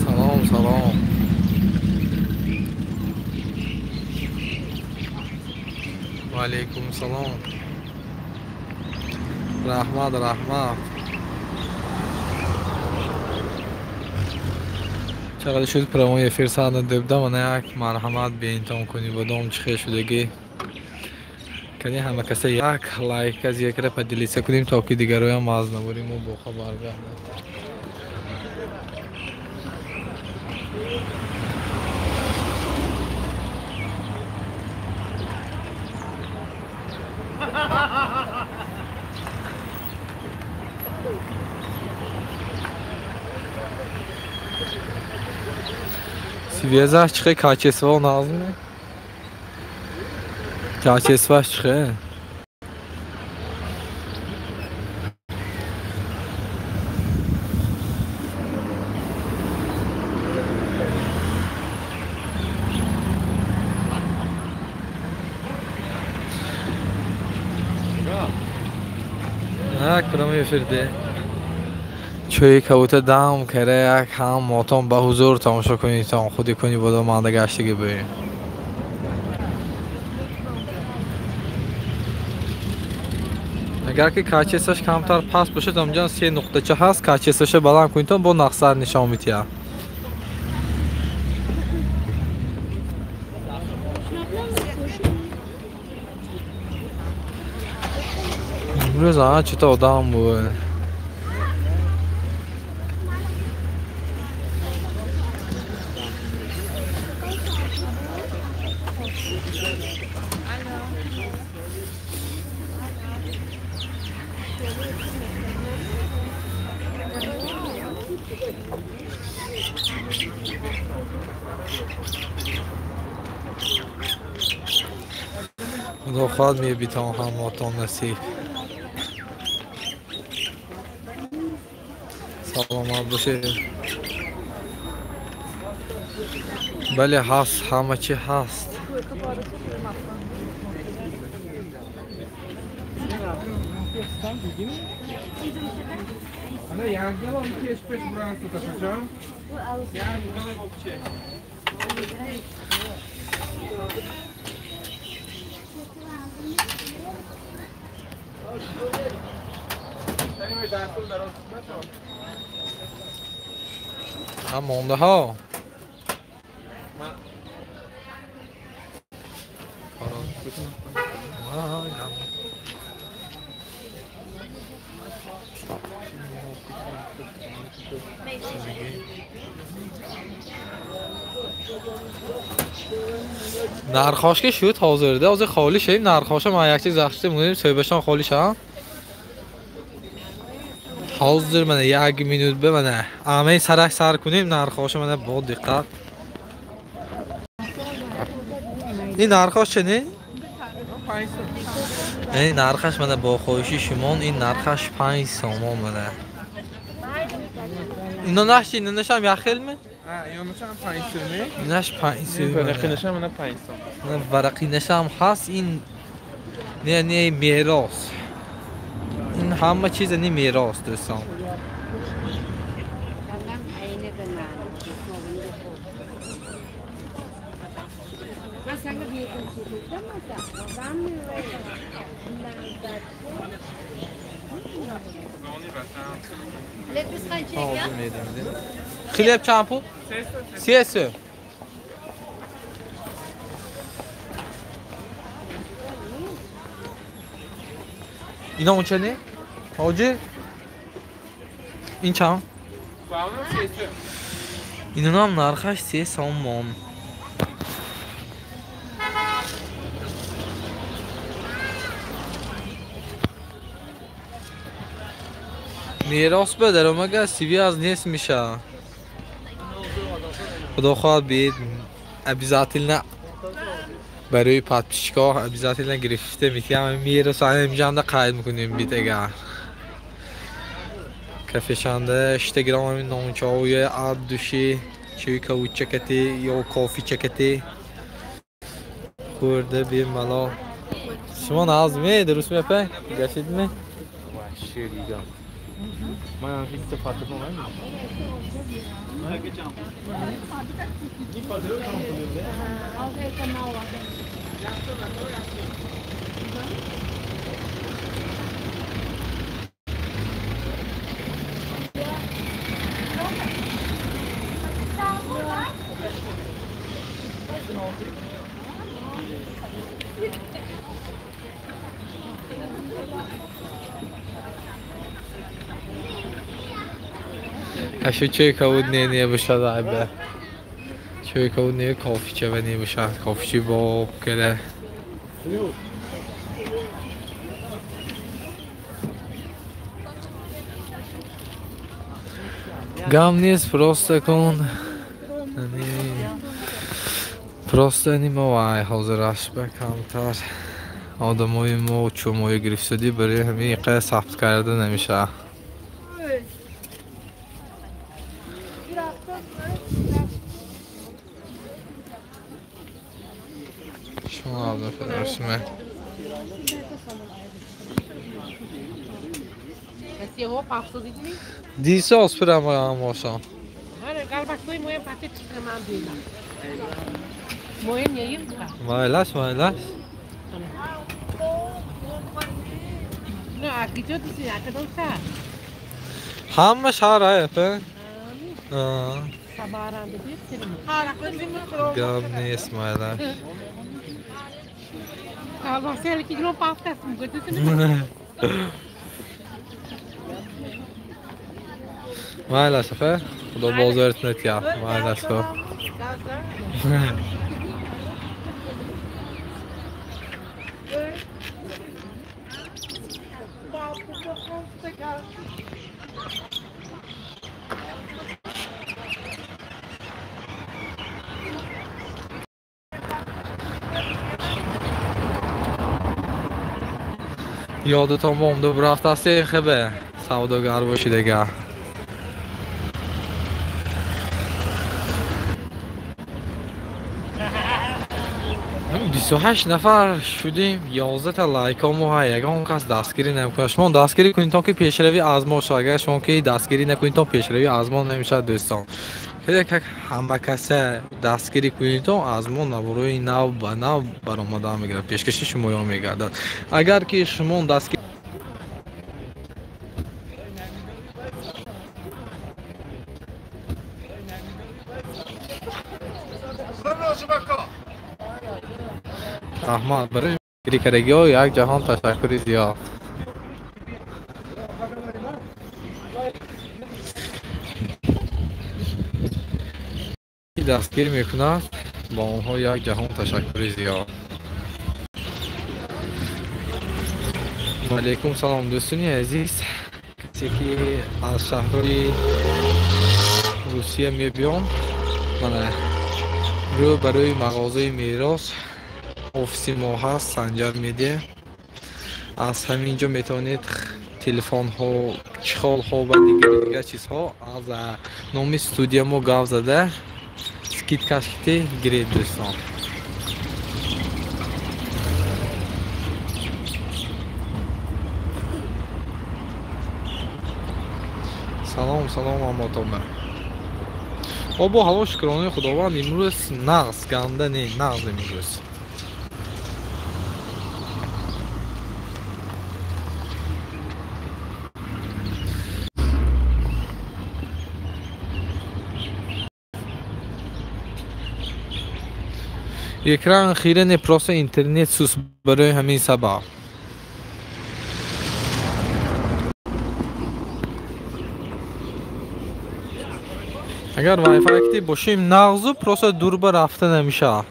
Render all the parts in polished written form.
Салом, салом. Ва алейкум салом. Раҳмат, раҳмат. Чақадр шуд прямой эфир сар надебда, мана як марҳамат беинтон кунӣ бодом чӣ хел шудагӣ. Кани ҳама каса як лайк аз якра поделиться кунем, то ки дигароям аз навори мо бохабар гарданд. Связаш чихе качество назме? Качествош чихе? Як прямой эфир чӯи кабута дам кара як ҳам мотон ба ҳузур тамошо кунитон худи куни бодо манда гаштиги бӯем. Агар ки качествош камтар паст бошад, амҷан се нуқтача ҳаст, качествоша баланд кунитон бо нақсар нишон метиҳад. Имрӯз ана чита одам буд. Худо хоҳад мебитон ҳамотон насиб. Саломат бошед. Бале ҳаст, ҳама чи ҳаст. ҳам мондаҳо. Нархош ки шуд ҳозирда, ҳозир холӣ шем нархоша ман як чиз захшта мегӯем, сӯйбашон холӣ шавам. Ҳозир мана як минут ба мана амаи сарак сар кунем нархоша мана бо диққат. Ин нархош чӣ? Ин нархаш мана бо хоҳиши шумон ин нархаш 5 сомон мана. Ино наши, ино нашам як хелме? Иношам 5 сомон. Инаш 5 сомон. Варақинашам мана 5 сомон. Варақинашам ҳаст ин не мерос. Ин ҳама чиз не мерос дӯстон. Хлеб чанд пул? 3 сом. Ино онча не? Ҳоҷи? Ин чанд? Инонам нархаш 3 сомон. Мерос ба даромага сиви аз нест меша. Худо хоҳад биед обязательно барои подписчикҳо обязательно гирифта метиҳам. Мерос ҳаминҷанда қайд мекунем битагар. Кафешанда штаграм ҳамин нончаҳои от души, чӯи кавучакати ё кофичакати хӯрда бемалол Шумо нағз ме, дуруст мепа? Гашид ме? من فیکس فاطمه من Acho чой кавуд не не бошад айба. Чой кавуд не кофе чава не бошад. Кофе боб кара. Гам нест просто кун. Просто ни мо вай ҳозираш ба камтар одамои мо чумои гирифтшудӣ барои ҳамин иқа сабт карда намешавад. Диса оспирам бошам. Майлаш, майлаш. Ҳама шаҳр аяпа. Гап нест, майлаш. Майлаш, апа. Худо бозорит натия. Майлаш хо. Ёдатон бомда бурафтаст хебе савдогар бошидага. Бисту ҳашт нафар шудем, 11 лайкҳо мо ҳа, ягон кас дастгирӣ намекунад. Шумо дастгирӣ кунед то ки пешравӣ аз мо шавад. Агар шумо ки дастгирӣ накунед, то пешравӣ аз мо намешавад, дӯстон. Хеле как ҳама каса дастгирӣ кунед, то аз мо наворои нав ба нав баромада мегардад, пешкаши шумоё мегардад. Агар ки шумо дастгирӣ раҳмат барои гирикардагиҳо як ҷаҳон ташаккури зиёд. Дастгир мекунад, ба онҳо як ҷаҳон ташаккури зиёд. Алейкум салом, дӯстони азиз. Касе ки аз шаҳрҳои Русия мебиён, мана рӯ барои мағозаи Мерос офиси мо ҳаст, Санҷар Медиа. Аз ҳамин ҷо метавонед телефонҳо, чехолҳо ва дигари дигар чизҳо аз номи студия мо гап зада скидкашките гиред, дӯстон. Салом, салом, аммотома. Обу ҳаво шукронаи Худованд имрӯз нағз, ганда не, нағз имрӯз. Экран хира не, просто интернет сус барои ҳамин сабаб. Агар Wi-Fi кити бошем нағзу, просто дурба рафта намешавад.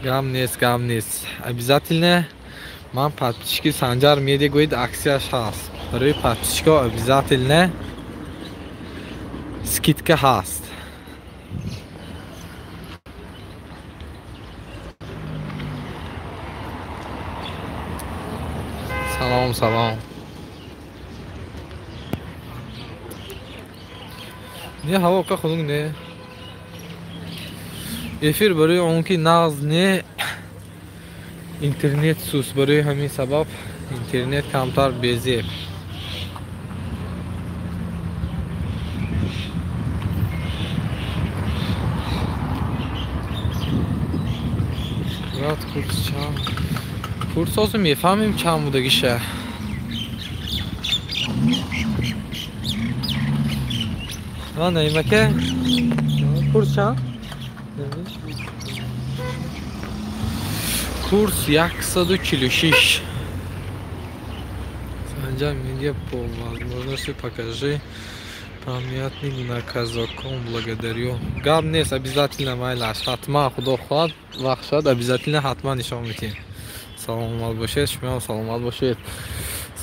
Гам нест, гам нест. Обязательно ман подписчики Санҷар Медиа гӯед аксияш ҳаст. Барои подписчикҳо обязательно скидка ҳаст. Салом, салом. Не ҳаво ка хунук не. Эфир барои он ки нағз не, интернет сус, барои ҳамин сабаб интернет камтар безеб. Брат, курс чанд? Курс ҳозир мефаҳмем чанд будагиша. Ва Наимаке, курс чанд? Курс 146. Санджар Медиа, по возможности покажи памятник на казаком, благодарю. Гап нест, обязательно майлаш. Ҳатман, худо хоҳад, вақт шавад, обязательно ҳатман нишон медиҳем. Саломат бошед, шумоам саломат бошед.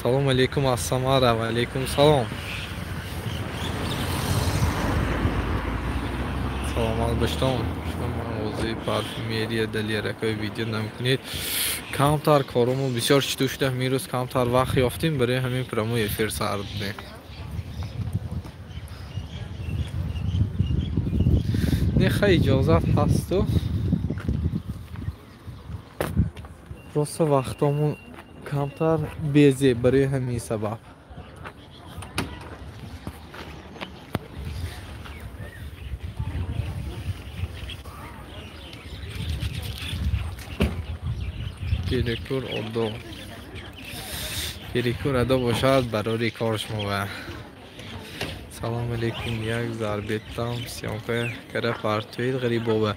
Салом алейкум аз Самара, ва алейкум салом. Саломат бошед. Шумо парфюмерия далеракои видео намекунед. Камтар корумон бисёр читу шуда, ҳамин камтар вақт ёфтем, барои ҳамин прямой эфир сар додем. Не, хай иҷозат ҳасту. Просто вақтомон камтар безеб, барои ҳамин сабаб. Перекур одо. Перекур адо бошад барори кор шумо. Салом алейкум, як зарбетам съёмка кара партоид ғарибова.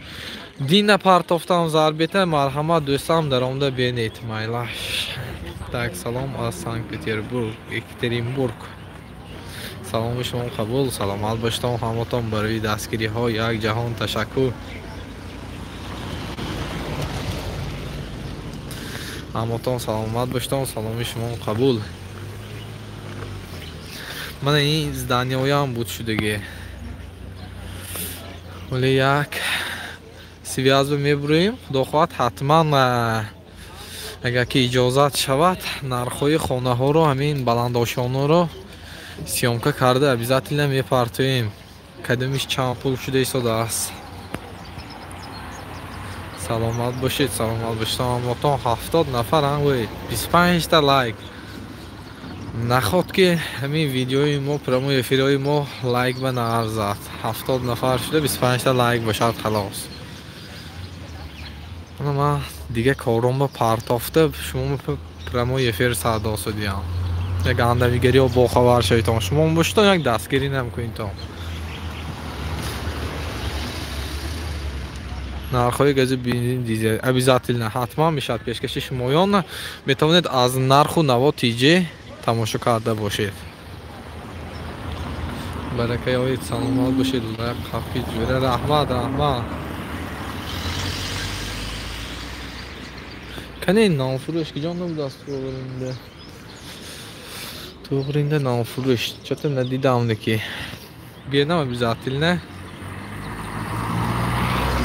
Дина партофтам зарбета, марҳамат дӯстам даромда бенет майлаш. Так, салом аз Санкт-Петербург, Екатеринбург. Саломи шумо қабул, саломат бошед ҳаматон барои дастгириҳо як ҷаҳон ташаккур. Ҳаматон саломат бошед, саломи шумо қабул. Мана ин зданиҳоям буд шудагӣ. Вале як связьба мебурем, худо хоҳад ҳатман агар ки иҷозат шавад нархҳои хонаҳоро, ҳамин баландошёнаро съёмка карда обязательно мепартоем. Кадомиш чанд пул шуда истодааст. Саломат бошед, саломат бошед. Ҳаматон 70 нафар, ҳам 25 та лайк. Наход ки ҳамин видеои мо, прямой эфирҳои мо лайк ба наарзад. 70 нафар шуда 25 та лайк бошад, халос. Ана ман дига коромба партофта шумо прямой эфир сардо судиям. Як андавигариҳо бохабар шавитон. Шумо бошедон як дастгирӣ намкунитон. Нархҳои газу бензин, дизел обязательно ҳатман мешавад пешкаши шумоён. Метавонед аз нарху наво тиҷе тамошо карда бошед. Баракаи оид, саломат бошед. Лайк хафи ҷура, раҳмат, раҳмат. Кане нонфурӯш ки ҷон набудааст туғринда? Туғринда нонфурӯш чото надидам ки. Бенам обязательно.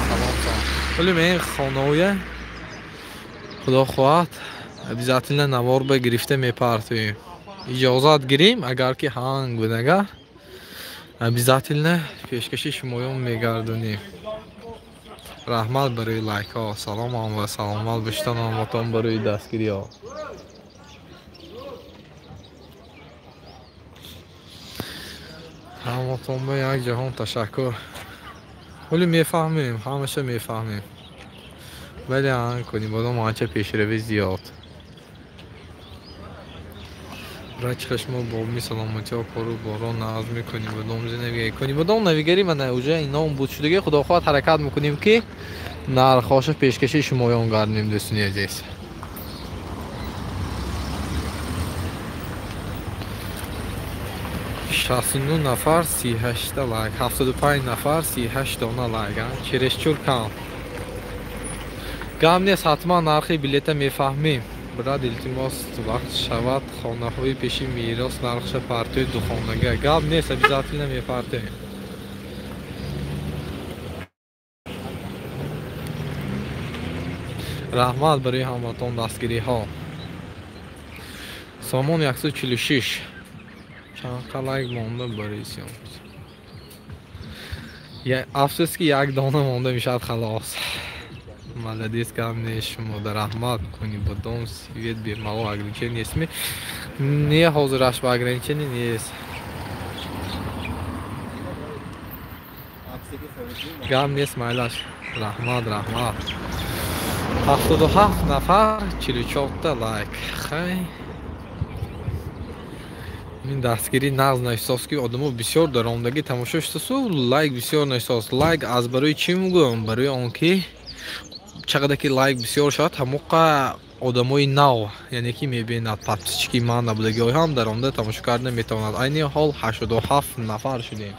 Салом салом. Вале мен хонаоя худо хоҳад обязательно навор ба гирифта мепартоем. Иҷозат гирим, агар ки ҳанг будага обязательно пешкаши шумоён мегардонем. Раҳмат барои лайкҳо. Салом ва саломат бошед ҳаматон барои дастгириҳо. Ҳаматон ба як ҷаҳон ташаккур. Вале мефаҳмем, ҳамаша мефаҳмем. Вале ҳанг кунем, бодом анча пешравӣ зиёд. Брач шумо бо саломатиҳо кору борон нағз мекунем, бодом зинавигарӣ кунем. Бодом навигарӣ мана уже ином буд шудагӣ, худо хоҳад ҳаракат мекунем ки нархҳоша пешкаши шумоён гардонем, дӯстони азиз. Шасту нӯ нафар 38 та лайк, 75 нафар 38 дона лайк, чересчур кам. Гап нест, ҳатман нархи билета мефаҳмем. Брат, илтимос вақт шавад хонаҳои пеши мерос нархша партои духонага. Гап нест, обязательно мепартоем. Раҳмат барои ҳаматон дастгириҳо. Сомон 146. Чанд қа лайк монда барои съёмка? Афсӯс ки як дона монда мешавад халос. Молодец, гап нест шумо да раҳмат. Конибодом свет бемало ограничение нестми? Не, ҳозираш ба ограничение нест. Гап нест майлаш. Раҳмат, раҳмат. 77 нафар, 44 лайк. Хай. Ин дастгирӣ нағз наҳисост ки одамо бисёр даромадагӣ тамошо шудасу лайк бисёр наҳисост. Лайк аз барои чӣ мегӯям? Барои он ки чақадар ки лайк бисёр шавад, ҳамоқа одамои нав, яъне ки мебинад подписчики ман набудагиҳои ҳам даромада тамошо карда метавонад. Айни ҳол 87 нафар шудем.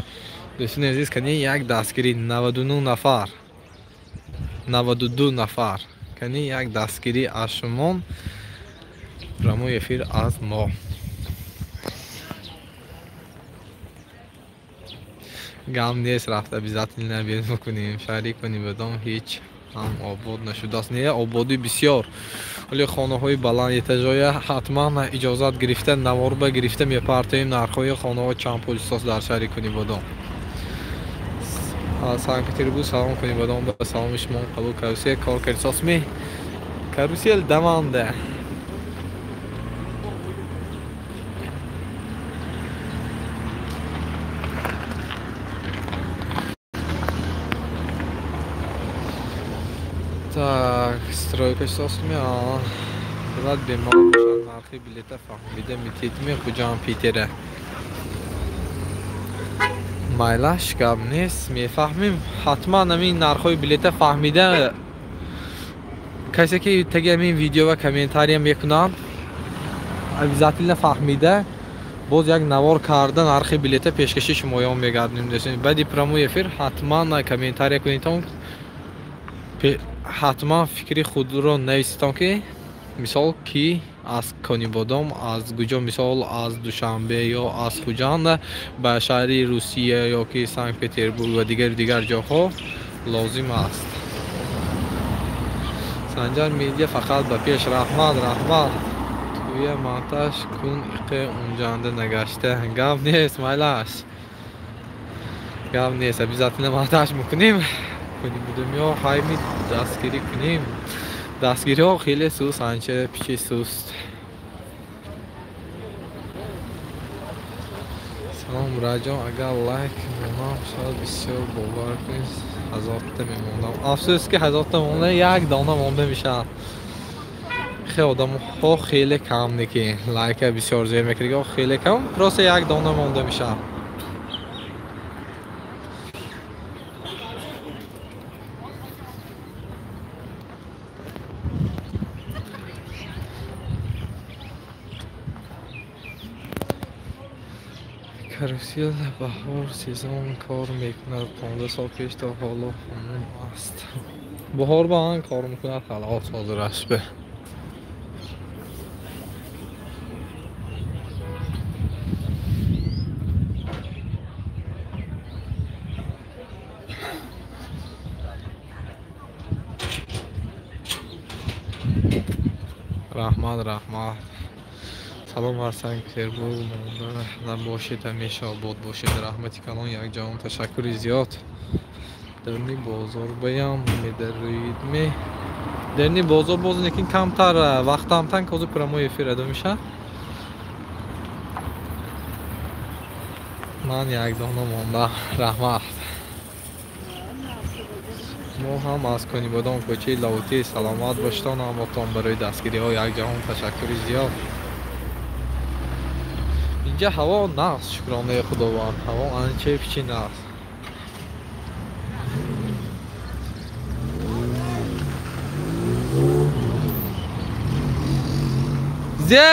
Дӯстони азиз, кани як дастгирӣ 99 нафар. 92 нафар. Кани як дастгирӣ аз шумон, прямой эфир аз мо. Гам нест, рафта обязательно берун кунем. Шаҳри Конибодом ҳеҷ ҳам обод нашудааст. Не, ободӣ бисёр. Вале хонаҳои баланд этажоя ҳатман иҷозат гирифта, наворба гирифта мепартоем нархҳои хонаҳо чанд пул истос дар шаҳри Конибодом. Санкт-Петербург салом Конибодом ба саломи шумо қабул. Карусел кор кардисосми? Карусел даванда. Так, стройка сосми, брат бемор бошад, нархи билета фаҳмида метидми Хуҷанд Питера. Майлаш, гап нест, мефаҳмим. Ҳатман ҳамин нархҳои билета фаҳмида касе ки таги ҳамин видео ва комментария мекунанд, обязательно фаҳмида боз як навор карда нархи билета пешкаши шумоён мегардонем. Баъди прямой эфир ҳатман комментария кунедтон, ҳатман фикри худро нависитон ки мисол ки аз Конибодом, аз куҷо, мисол аз Душанбе ё аз Хуҷанд ба шаҳри Русия ё ки Санкт-Петербург ва дигар ҷоҳо лозим аст. Санҷар медиа фақат ба пеш. Раҳмат, раҳмат. Туя монтаж кун иқе унҷанда нагашта. Гап нест, майлаш. Гап нест, обязательно монтаж мекунем. Конибодом ё ҳайми дастгирӣ кунем. Дастгириҳо хеле суст, анча пичи суст. Салом Раҷон, агар лайк монам шояд бисёр бовар кунед 1000та мемондам. Афсӯс ки 1000та монда, як дона монда мешавад. Хеле одамҳо хеле кам неки лайка бисёр зер мекардиго хеле кам, просто як дона монда мешавад. Карусел баҳор сезон кор мекунад. 15 сол пеш то ҳоло ҳамон аст. Баҳор ба он кор мекунад, халос ҳозир аст. Раҳмат, раҳмат. Салом аз Санкт-Петербург монда набошед, ҳамеша обод бошед. Раҳмати калон, якҷаҳон ташаккури зиёд. Дарни бозор баям медароидме. Дарни бозор боз лекин камтар вақтамтан ҳозир прямой эфир адо мешавад. Ман як дона монда. Раҳмат. Мо ҳам аз Конибодом кӯчаи Лаутӣ. Саломат бошед ҳаматон барои дастгириҳо якҷаҳон ташаккури зиёд. Инҷа ҳаво нағз, шукронаи Худованд. Ҳаво анча пичи нағз. Зе!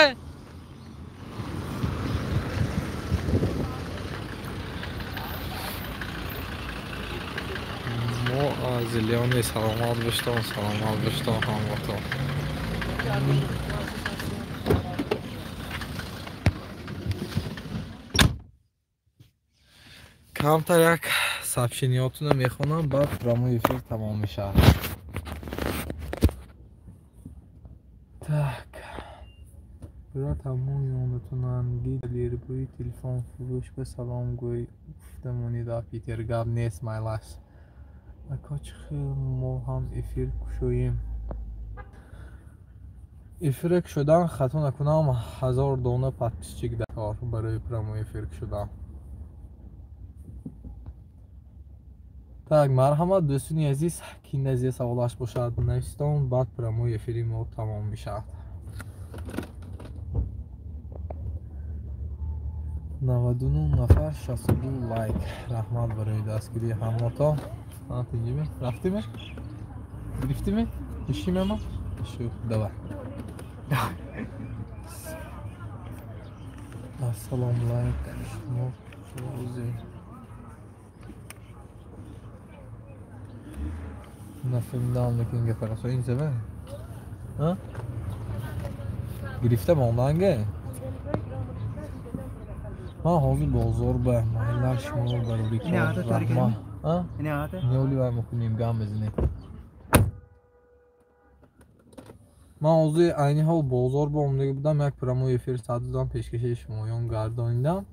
Мо аз Леони саломат бошед, саломат бошед ҳаматон. Камтар як сообщениётонро мехонам, баъд прямой эфир тамом мешавад. Так. Брат, ҳамон ёнатонанги далербӯи телефон фурӯш ба салом гӯй гуфта монид, а Питер гап нест майлаш. Ака, чӣ хел мо ҳам эфир кушоем? Эфира кушодан, хато накунам, 1000 дона подписчик дар кор барои прямой эфир кушодан. Так, марҳамат, дӯстони азиз, ки назия саволаш бошад, навистон, баъд прямой эфири мо тамом мешавад. 99 нафар, 62 лайк. Раҳмат барои дастгирии ҳамото. Тинҷиме? Рафтиме? Гирифтиме? Ишимема? Шу, давай. Ассалому алайкум. Шумо розӣ? Нафаҳмидам, лекин гапарасо ин зава? Ҳа? Гирифта монданге? Ман ҳозир бозор ба майлаш шумо барори кор раҳмат. Ҳа? Неоли вай мекунем, гам мезанем. Ман ҳозир айни ҳол бозор ба омадагӣ будам, як прямой эфир сад додам, пешкаши шумоён гардонидам.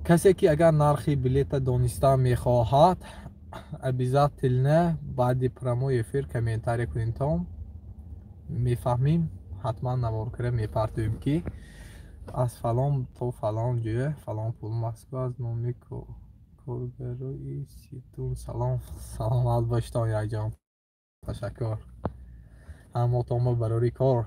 Касе ки агар нархи билета донистан мехоҳад, обязательно баъди прямой эфир комментария кунед, мефаҳмем, ҳатман наворкара мепартоем ки аз фалон то фалон ҷоя фалон пул. Москва аз номи коргарои ситун салом. Саломат боштон, якҷон, ташаккур. Ҳамотонба барори кор.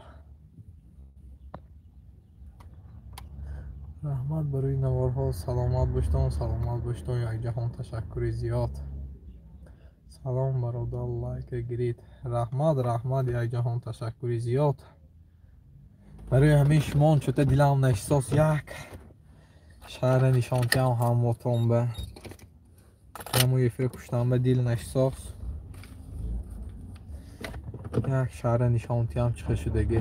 Раҳмат барои наворҳо. Саломат боштон, саломат боштон, якҷаҳон, ташаккури зиёд. Салом бародар, лайка гирид. Раҳмат, раҳмат, якҷаҳон, ташаккури зиёд. Барои ҳамин шумон чӯта дилам нашисос, як шаҳра нишонтиам ҳамотон ба прямой эфир куштан ба дил нашисос, як шаҳра нишонтиам чихел шудагӣ.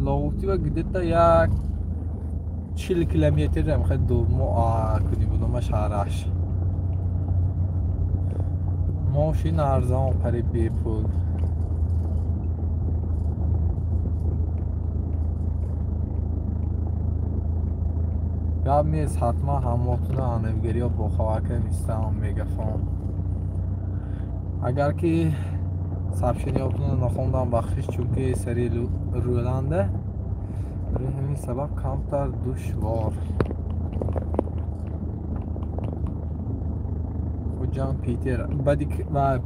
Лоутива где-то як 40 километр ҳам дур мо кунӣ будума шаҳраш. Мошин арзон, қариб бепул. Гап нест, ҳатман ҳамотуна анавгириё бохабарка мистам мегафон. Агар ки сообщениётонро нахондам, бахшиш, чунки сари рӯланда, барои ҳамин сабаб камтар душвор. Хуҷанд, Питер. Баъди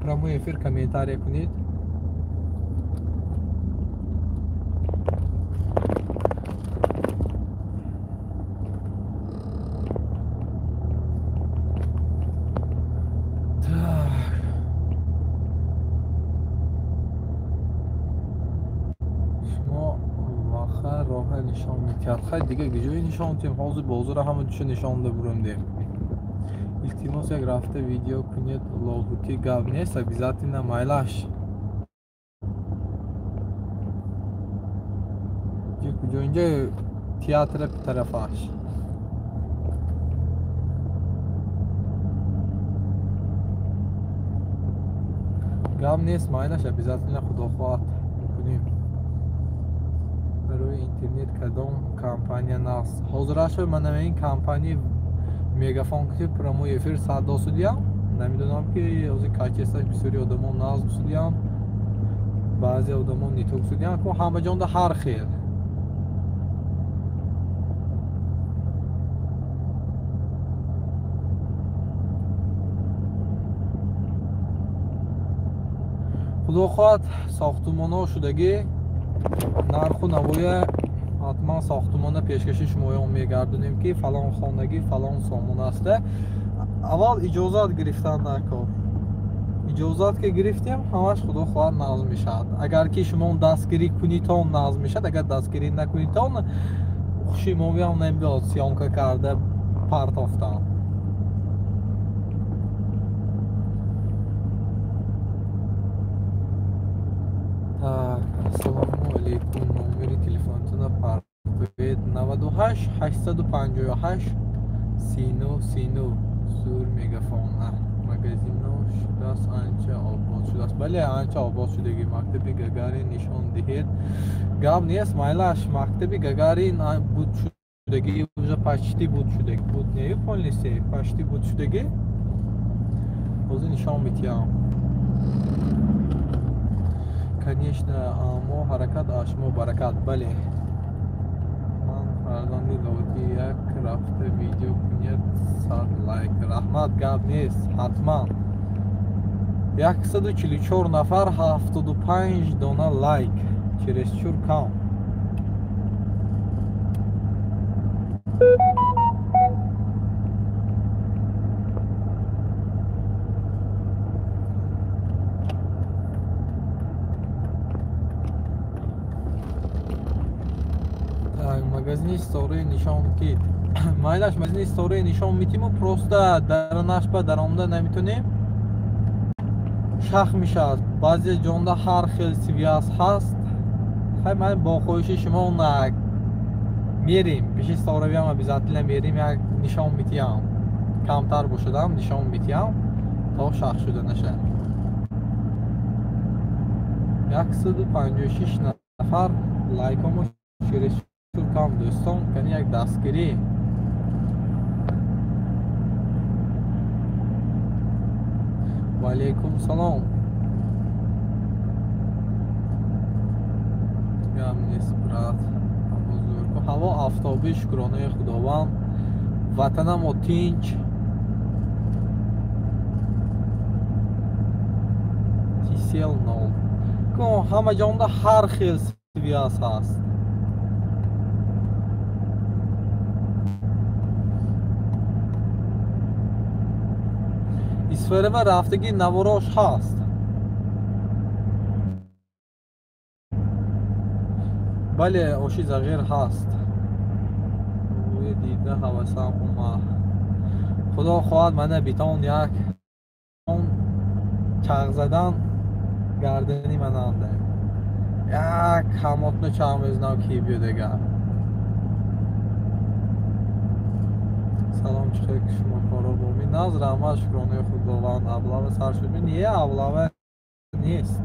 прямой эфир комментария кунед. Нишон метиҳад. Хай, дига ҷое нишон тиҳем, ҳозир бозора ҳама ҷоша нишонда бурундем. Илтимос, як рафта видео кунед, лоҳутӣ гап нест, обязательно майлаш. Куҷо инҷа театра тарафаш. Гап нест, майлаш, обязательно худо хоҳад мекунем. Барои интернет кадом компания нағз? Ҳозирашо ман ин компания Мегафон ки прямой эфир сад досудиям. Намедонам ки ҳозир качестваш бисёри одамо нағз судиям, баъзе одамо ниток судиям, ко ҳама ҷонда ҳар хел. Худо хоҳад сохтумонҳо шудагӣ, нарху навоя ҳатман сохтумона пешкаши шумоён мегардонем ки фалон хонагӣ фалон сомон аста. Аввал иҷозат гирифтан накор. Иҷозат ки гирифтем, ҳамаш худо хоҳад нағз мешавад. Агар ки шумо дастгирӣ кунитон нағз мешавад, агар дастгирӣ накунитон хуши мовиам намебиёд съёмка карда партофтан. Так, ассалому алейкум. Номери телефонатона партоед 98 858 39 39. Зур мегафон. Магазино шудааст, анча обод шудааст. Бале, анча обод шудагӣ. Мактаби Гагарин нишон диҳед. Гап нест, майлаш, мактаби Гагарин буд шудагӣ, уже почти буд шудагӣ. Буд не, полностью, почти буд шудагӣ. Ҳозир нишон медиҳам. Конечно, мо ҳаракат, а шумо баракат. Бале. Ман фарзанди Лоҳутӣ, як рафта видео кунед, 100 лайк. Раҳмат, гап нест, ҳатман. 144 нафар, 75 дона лайк. Чересчур кам. Магазини стораи нишон кид. Майлаш, магазини стораи нишон митиму, просто даранаш ба даромада наметонем. Шах мешавад. Баъзе ҷонда ҳар хел связ ҳаст. Хай, ман бо хоҳиши шумо на мерим. Пеши сторавиам обязательно мерим, як нишон митиям. Камтар бошадам нишон митиям то шах шуда нашад. 156 нафар лайкомо через кам дӯстон, кани як дастгирӣ. Ва алейкум салом. Гап нест, брат. Ҳаво афтобӣ, шукронаи Худованд. Ватанамо тинч. Тисел нол. Ҳама ҷонда ҳар хел связ ҳаст. Исфарава рафтагӣ наворош ҳаст. Бале, оши зағир ҳаст. Ӯи дида ҳавасам омад. Худо хоҳад мана битон як он чағ задан гардани мананда. Як ҳамотно чағ мезнав ки биёдагар. Салом, чӣ хел шумо коро бо ми? Наз раҳмат, шукронаи Худованд. Аблава сар шуд. Не, аблава нест.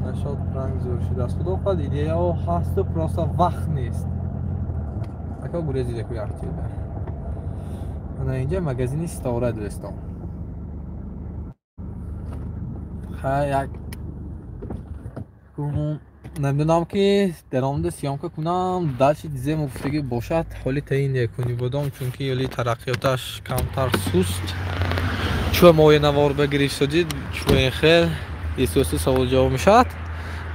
Нашод ранг зур шудааст. Худо хоҳад идеяҳо ҳасту, просто вақт нест. Ака гурезида ку як чиза. Ана инҷа магазини Ситора, дӯстон. Ха, як намедонам ки даромада съёмка кунам, дальше дизем гуфтагӣ бошад, ҳоли таъин якунӣ будам, чунки ҳоли тараққиёташ камтар суст. Чӯ мои навор багирифт содид, чӯ хел эҳсоси савол ҷавоб мешавад.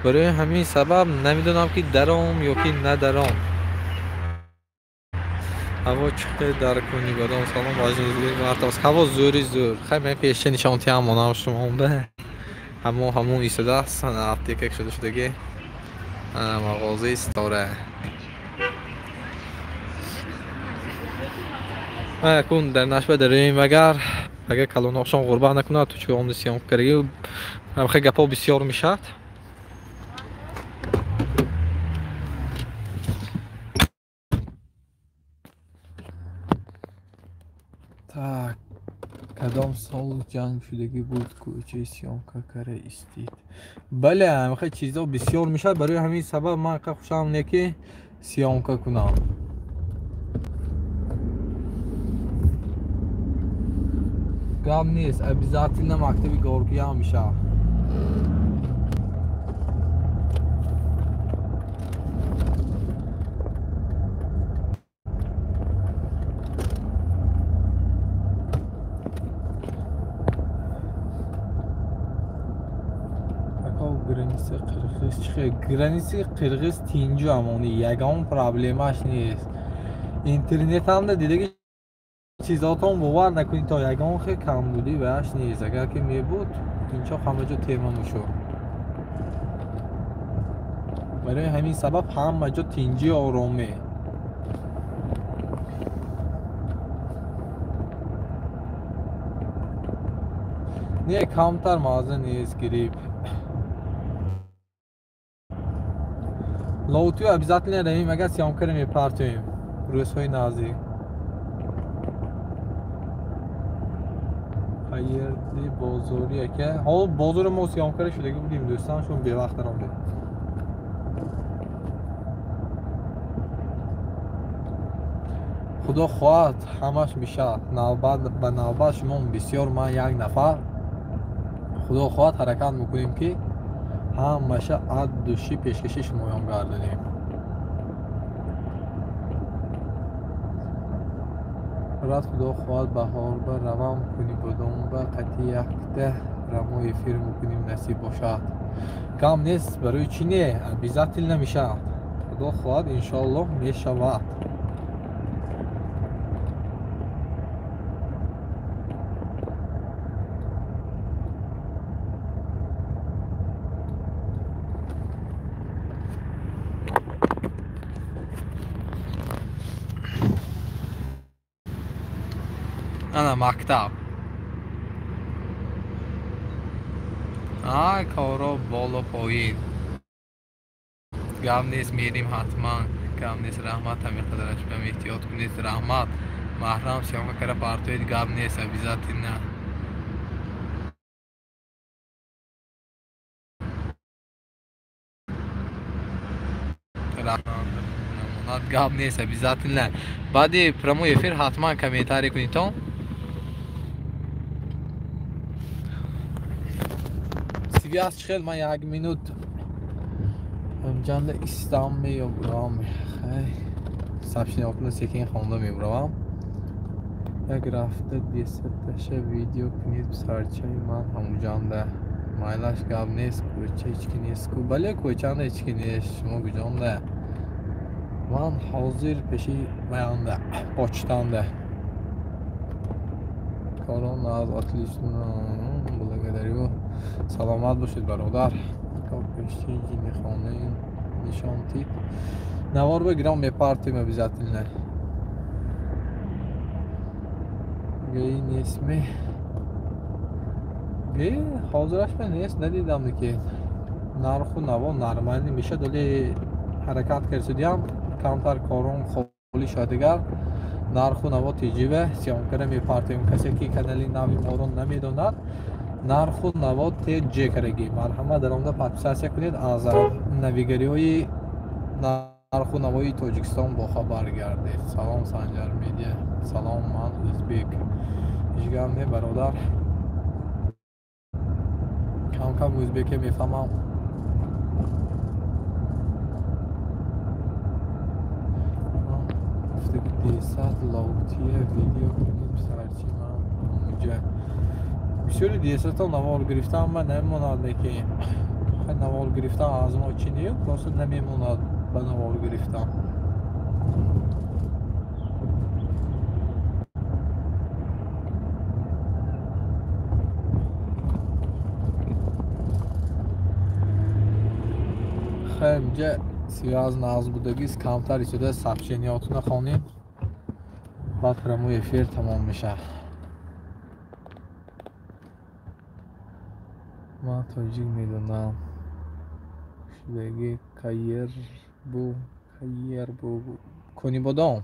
Барои ҳамин сабаб намедонам ки даром ё ки надаром. Ҳаво чӣ хел дар кунӣ будам. Салом, мартабас. Ҳаво зӯри зӯр. Хай, ман пеша нишон тиҳам монам шумо ба. Ҳамон истодааст, аптека шуда шудагӣ. Мағозаи Ситора. Кун дар нашба дароем, агар калоношон ғурбат накунад, то чӣ омда съёмка кардаги, ҳамхел гапҳо бисёр мешавад. Так, кадом сол ҷанг шудагӣ буд, кӯчаи съёмка кара истид. Бале, ҳамхел чизҳо бисёр мешавад, барои ҳамин сабаб ман қа хушам не ки съёмка кунам. Гап нест, обязательно мактаби Горкиам мешавад. Граница Қирғиз чӣ хел? Границаи Қирғиз тинҷу амони, ягон проблемаш нест. Интернетамда дидаги чизотон бовар накунед, то ягон хел камбудӣ бааш нест. Агар ки мебуд, инчо ҳама ҷо тема мешуд. Барои ҳамин сабаб ҳама ҷо тинҷи оромӣ. Не, камтар маза нест грипп. Лоутию обязательно равим, агар съёмкаро мепартоем рӯзҳои наздик. Хайрди бозорӣ ака. Ҳол бозори мо съёмкара шудаги будем, дӯстам, шумо бевақт даромдед. Худо хоҳад ҳамаш мешавад. Навбат ба навбат шумо бисёр, ман як нафар. Худо хоҳад ҳаракат мекунем ки ҳамаша ад души пешкаши шумоён гардонем. Рад худо хоҳад баҳорба равам кунӣ бодомба қатъи якта рамо эфир мекунем, насиб бошад. Гам нест, барои чӣ не? Обязательно мешавад. Худо хоҳад иншоаллоҳ мешавад. Ана мактаб. Ай коро боло поин. Гап нест, мерим ҳатман. Гап нест, раҳмат ҳамин қадараш бам эҳтиёт кунед, раҳмат. Маҳрам съёмка кара партоед, гап нест, обязательно. Гап нест, обязательно. Баъди прямой эфир ҳатман комментарий кунедтон. Связь хел ман як минут ҷанда истам меёбрам. Сообщениятро секин хонда мебравам. Як рафта десаташа видео кунед писарчаи ман ҳамуҷанда. Майлаш гап нест, кӯча ҳеч ки нест ку. Бале, кӯчанда ҳеч ки нест, шумо куҷонда? Ман ҳозир пеши ваянда, почтанда. Корон аз отлично, благодарю. Саломат бошед, бародар. Пеши ҷиннихонаи нишон тид. Навор бигирам мепартем обязательно. Гей нестме? Гей ҳозираш ма нест, надидам ки нарху наво нормалӣ мешад, вале ҳаракат кардиам камтар корон холӣ шуд дигар. Нарху наво теҷибе съёмкара мепартем. Касе ки канали нави моро намедонад, нарху наво теҷ караги. Марҳамат даромада подписаться кунед, аз навигариҳои нарху навои Тоҷикистон бохабар гардед. Салом Санҷар Медиа. Салом, ман ӯзбек. Ҳеҷ гап не, бародар. Кам-кам ӯзбеке мефаҳмам. Десад лоутия видео кунед писарчи ман ҳамуҷа. Бисёри десадто навор гирифтам, ман намемонад, лекин навор гирифтам аз мо чӣ не, просто намемонад ба навор гирифтам. Хай инҷа связь нағз будагист, камтар истода сообщениятона хонем, баъд прямой эфир тамом мешавад. Ман тоҷик медонам. Шудаги кайер бу Конибодом.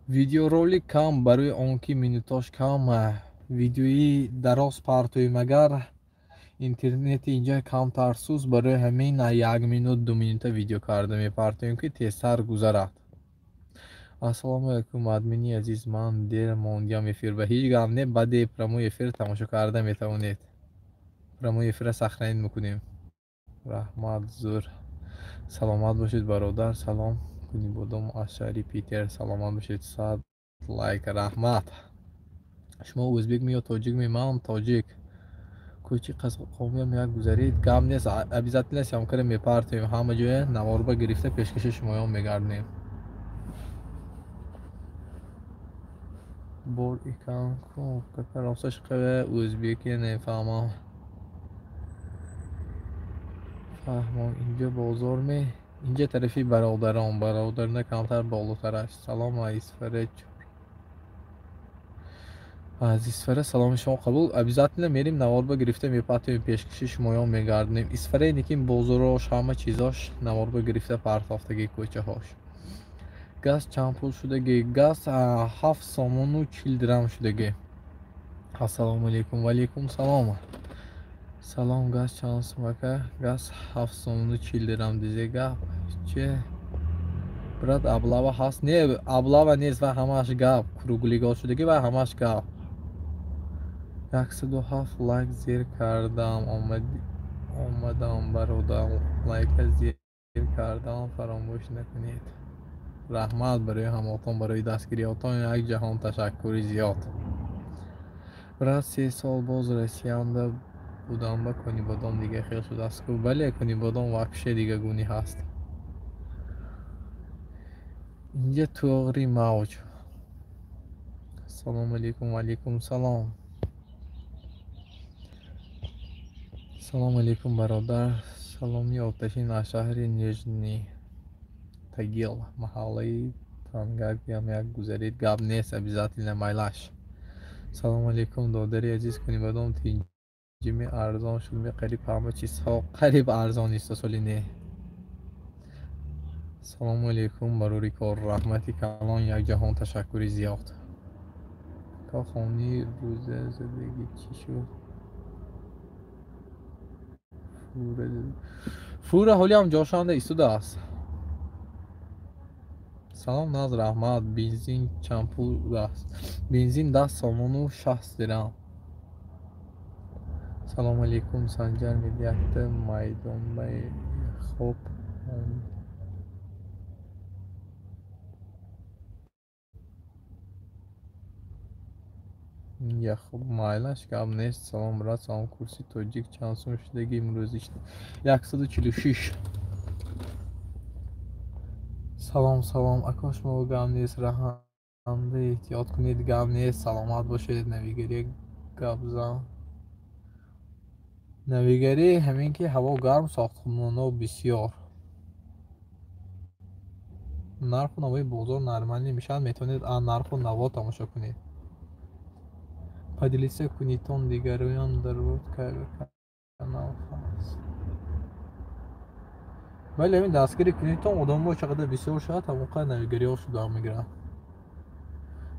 Видеоролик кам барои он ки минутош кам, видеои дароз партоем, агар интернети инҷа камтар суст, барои ҳамин як минут ду минута видео карда мепартоем ки тезтар гузарад. Ассалому алайкум, админи азиз, ман дер мондиам эфир ба. Ҳеҷ гап не, баъди прямой эфир тамошо карда метавонед. Прямой эфирро сохранить мекунем. Раҳмат, зур. Саломат бошед, бародар. Салом Кунибодом аз шаҳри Питер. Саломат бошед. 100 лайк, раҳмат. Шумо ӯзбек ми ё тоҷик ми? Ман тоҷик. Кӯчи Қазоққомиам як гузарид. Гап нест, обязательно съёмкара мепартоем. Ҳама ҷоя наворба гирифта пешкаши шумоён мегардем. Бор икан ку росташ қаве ӯзбеки нефаҳмам. Фаҳмон, инҷо бозор ме? Инҷа тарафи бародарон, бародарна камтар болотар аст. Салом Исфара. Аз Исфара саломи шумо қабул. Обязательно мерим наворба гирифта мепартоем, пешкаши шумоён мегардонем. Исфараи некин бозорош, ҳама чизош наворба гирифта партофтаги кӯчаҳош. Газ чанд пул шудаги? Газ 7 сомону 40 дирам шудаги. Ассалому алейкум. Ва алейкум салом. Салом, газ чанд сум ака? Газ 7 сомону 40 дирам дизе гап. Че? Брат, облава ҳаст? Не, облава нест, ва ҳамаш гап. Круглигол шудаги ва ҳамаш гап. 107 лайк зер кардам, омадам бародар. Лайка зер кардам, фаромӯш накунед. Раҳмат барои ҳамотон, барои дастгириётон як ҷаҳон ташаккури зиёд. Брат, 3 сол боз Россиянда будам, ба Конибодом дига хел шудааст. Бале, Конибодом вообще дига гуни ҳаст. Инҷа туғри мавҷ. Ассалому алейкум. Ва алейкум салом. Салом алейкум, бародар. Саломи оташин аз шаҳри Нижний Тагил, маҳаллаи Тангак ям як гузарид. Гап нест, обязательно майлаш. Салом алейкум, додари азиз. Конибодом тинҷими арзон шуд, қариб ҳама чизҳо қариб арзон иста соли не. Салому алейкум, барори кор. Раҳмати калон, як ҷаҳон ташаккури зиёд. То хони рӯза задагӣ чӣ шуд? Фура ҳолиам ҷошанда истодааст. Салом наз, раҳмат. Бензин чанд пул аст? Бензин 10 сомону 60 дирам. Салом алейкум, Санҷар медиакта майдонбаи хоб. Яхуб майлаш гап нест. Салом брат, салом. Курси тоҷик чанд сум шудаги имрӯз? 146. Салом, салом ака, шумо гап нест. Раҳанда эҳтиёт кунед, гап нест. Саломат бошед. Навигарӣ гап зан. Навигарӣ ҳамин ки ҳаво гарм, сохтмонҳо бисёр. Нарху навои бозор нормалӣ мешавад. Метавонед аз нарху наво тамошо кунед. Поделиться кунитон дигароён дарур канал ҳаст. Бале, ҳамин дастгирӣ кунитон одамҳо чақадар бисёр шавад, ҳамон қадр навигариҳо шуда мегиранд.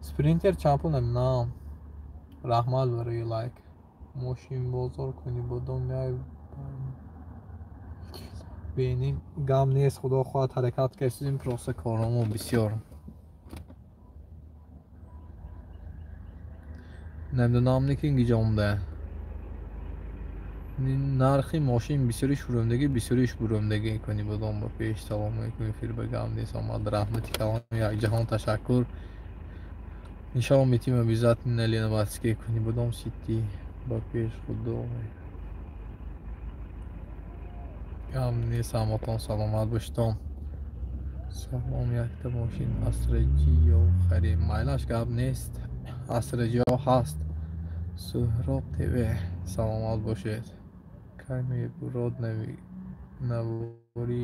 Спринтер чанд пул намедонам. Раҳмат барои лайк. Мошинбозор Конибодом як беним. Гам нест, худо хоҳад ҳаракат кардем, просто корҳомо бисёр. Намедонам лекин гиҷомда. Нархи мошин бисёриш бурумдагӣ, бисёриш бурумдагӣ. Конибодом ба пеш. Салому алейкум, эфир ба гам нест омад. Раҳмати калон, як ҷаҳон ташаккур. Иншалло метим обязательно Ленабадский Конибодом сити ба пеш. Худо гам нест, ҳамотон саломат бошедон. Салом, якта мошин Астраҷиё харем. Майлаш гап нест, Астраҷиё ҳаст. Суҳроб ТВ, саломат бошед. Кай мебурод навори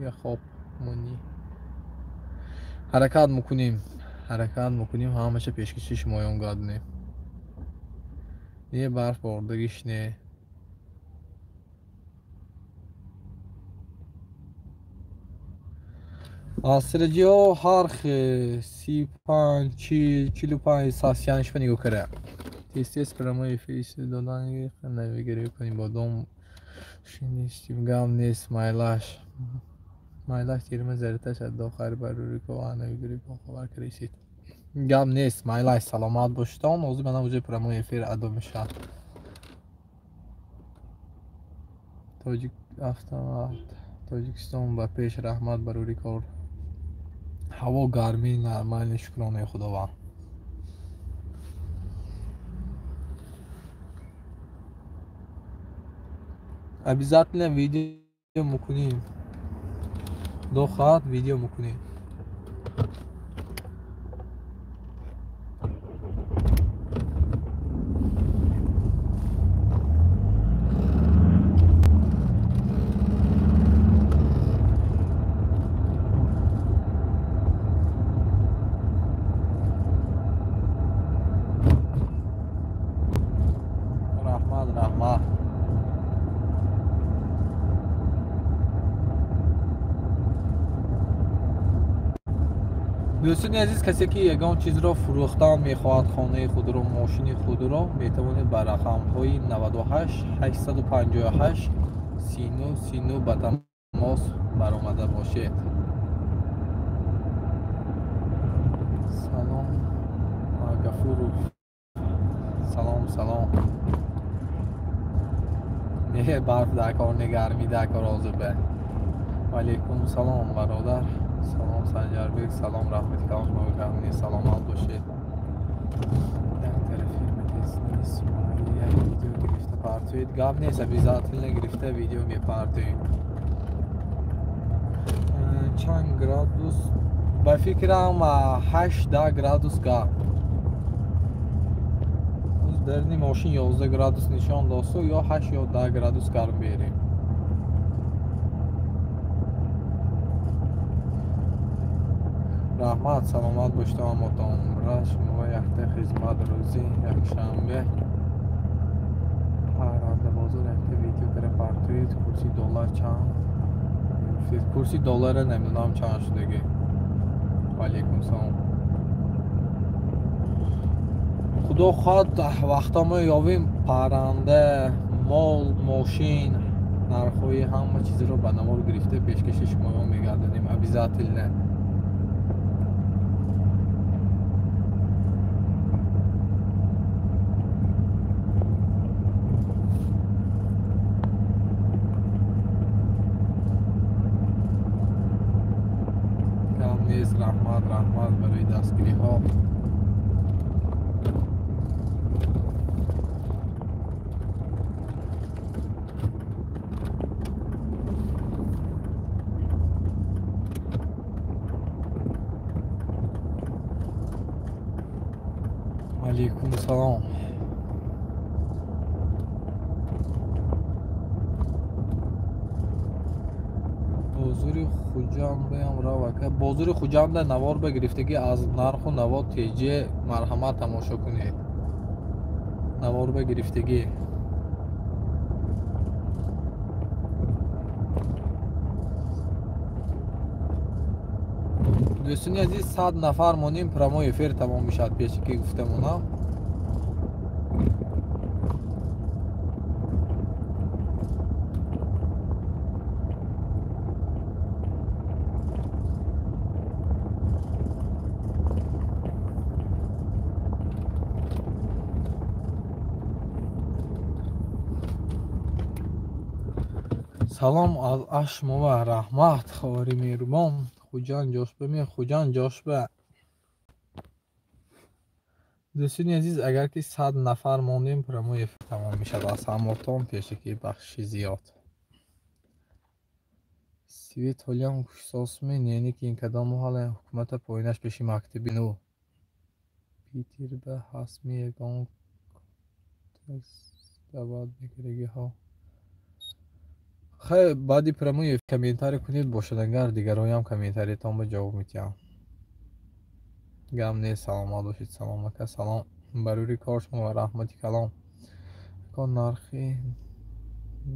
яхоб мунӣ? Ҳаракат мекунем, ҳаракат мекунем, ҳамаша пешкаши шумоён гардонем. Не барф бордагиш не. Астраҷиё ҳар 35, 40, 45 сасяншва нигоҳ кара. Тез-тез прямой эфир додани навигарӣ Конибодом шинистим. Гам нест, майлаш. Майлаш терма зариташ адо хайр барорико ва навигарӣ бохабар карисид. Гап нест, майлаш, саломат бошедон. Ҳозир манам уже прямой эфир адо мешавад. Тоҷик автомат Тоҷикистон ба пеш. Раҳмат барори кор. Ҳаво гармӣ нормални, шукронаи Худованд. Обязательно видео мекунем. Худо хоҳад видео мекунем. Дӯстони азиз, касе ки ягон чизро фурӯхтан мехоҳад, хонаи худро, мошини худро, метавонед ба рақамҳои 98 858 39 39 ба тамос баромада бошед. Салом Гафуров, салом салом. Не барф дар кор, не гармӣ дар кор ҳозир бе. Ваалайкум салом бародар. Салом Санҷарбек, салом, раҳмати калон шумо гармӣ, саломат бошед. Як тарафи як видео гирифта партоед. Гап нест, обязательно гирифта видео мепартоем. Чанд градус? Ба фикрам 8-10 градус гарм. Дарни мошин 11 градус нишон досту, ё 8 ё 10 градус гарм берем. Раҳмат, саломат бошед ҳамотон. Шумо якта хизмат рӯзи якшанбе парранда бозор якта видео кара партоед. Курси доллар чанд? Курси доллара намедонам чанд шудаги. Ваалайкум салом. Худо хоҳад вақто мо ёвем парранда, мол, мошин, нархҳои ҳама чизро ба навор гирифта пешкаши шумоён мегардонем обязательно. Гап нест, раҳмат, раҳмат барои дастгириҳо. Алейкум салом. Бозори Хуҷандам рав ака. Бозори Хуҷанда навор ба гирифтагӣ аз нарху наво ТЖ марҳамат тамошо кунед. Навор ба гирифтагӣ. Дӯстони азиз, 100 нафар монем, прямой эфир тамом мешавад. Пеши ки гуфтамонам. Салом аз Ашмова, раҳмат, ховари меҳрубон. Хуҷанд ҷошба ме, Хуҷанд ҷошба. Дӯстони азиз, агар ки 100 нафар мондем, прямой эфир тамом мешавад. Аз ҳамотон пешаки бахши зиёд. Свет ҳолиам кушсосме, нени ки ин кадом ҳола ҳукумата поинаш пеши мактаби ну. Питер ба ҳастми ягон дават мекардагиҳо. Хай, баъди прямой комментарий кунед, бошад агар дигароям комментариятон ба ҷавоб медиҳам. Гап нест, саломат бошед. Салом ака, салом. Барори кор шумо ва раҳмати калом. Ака, нархи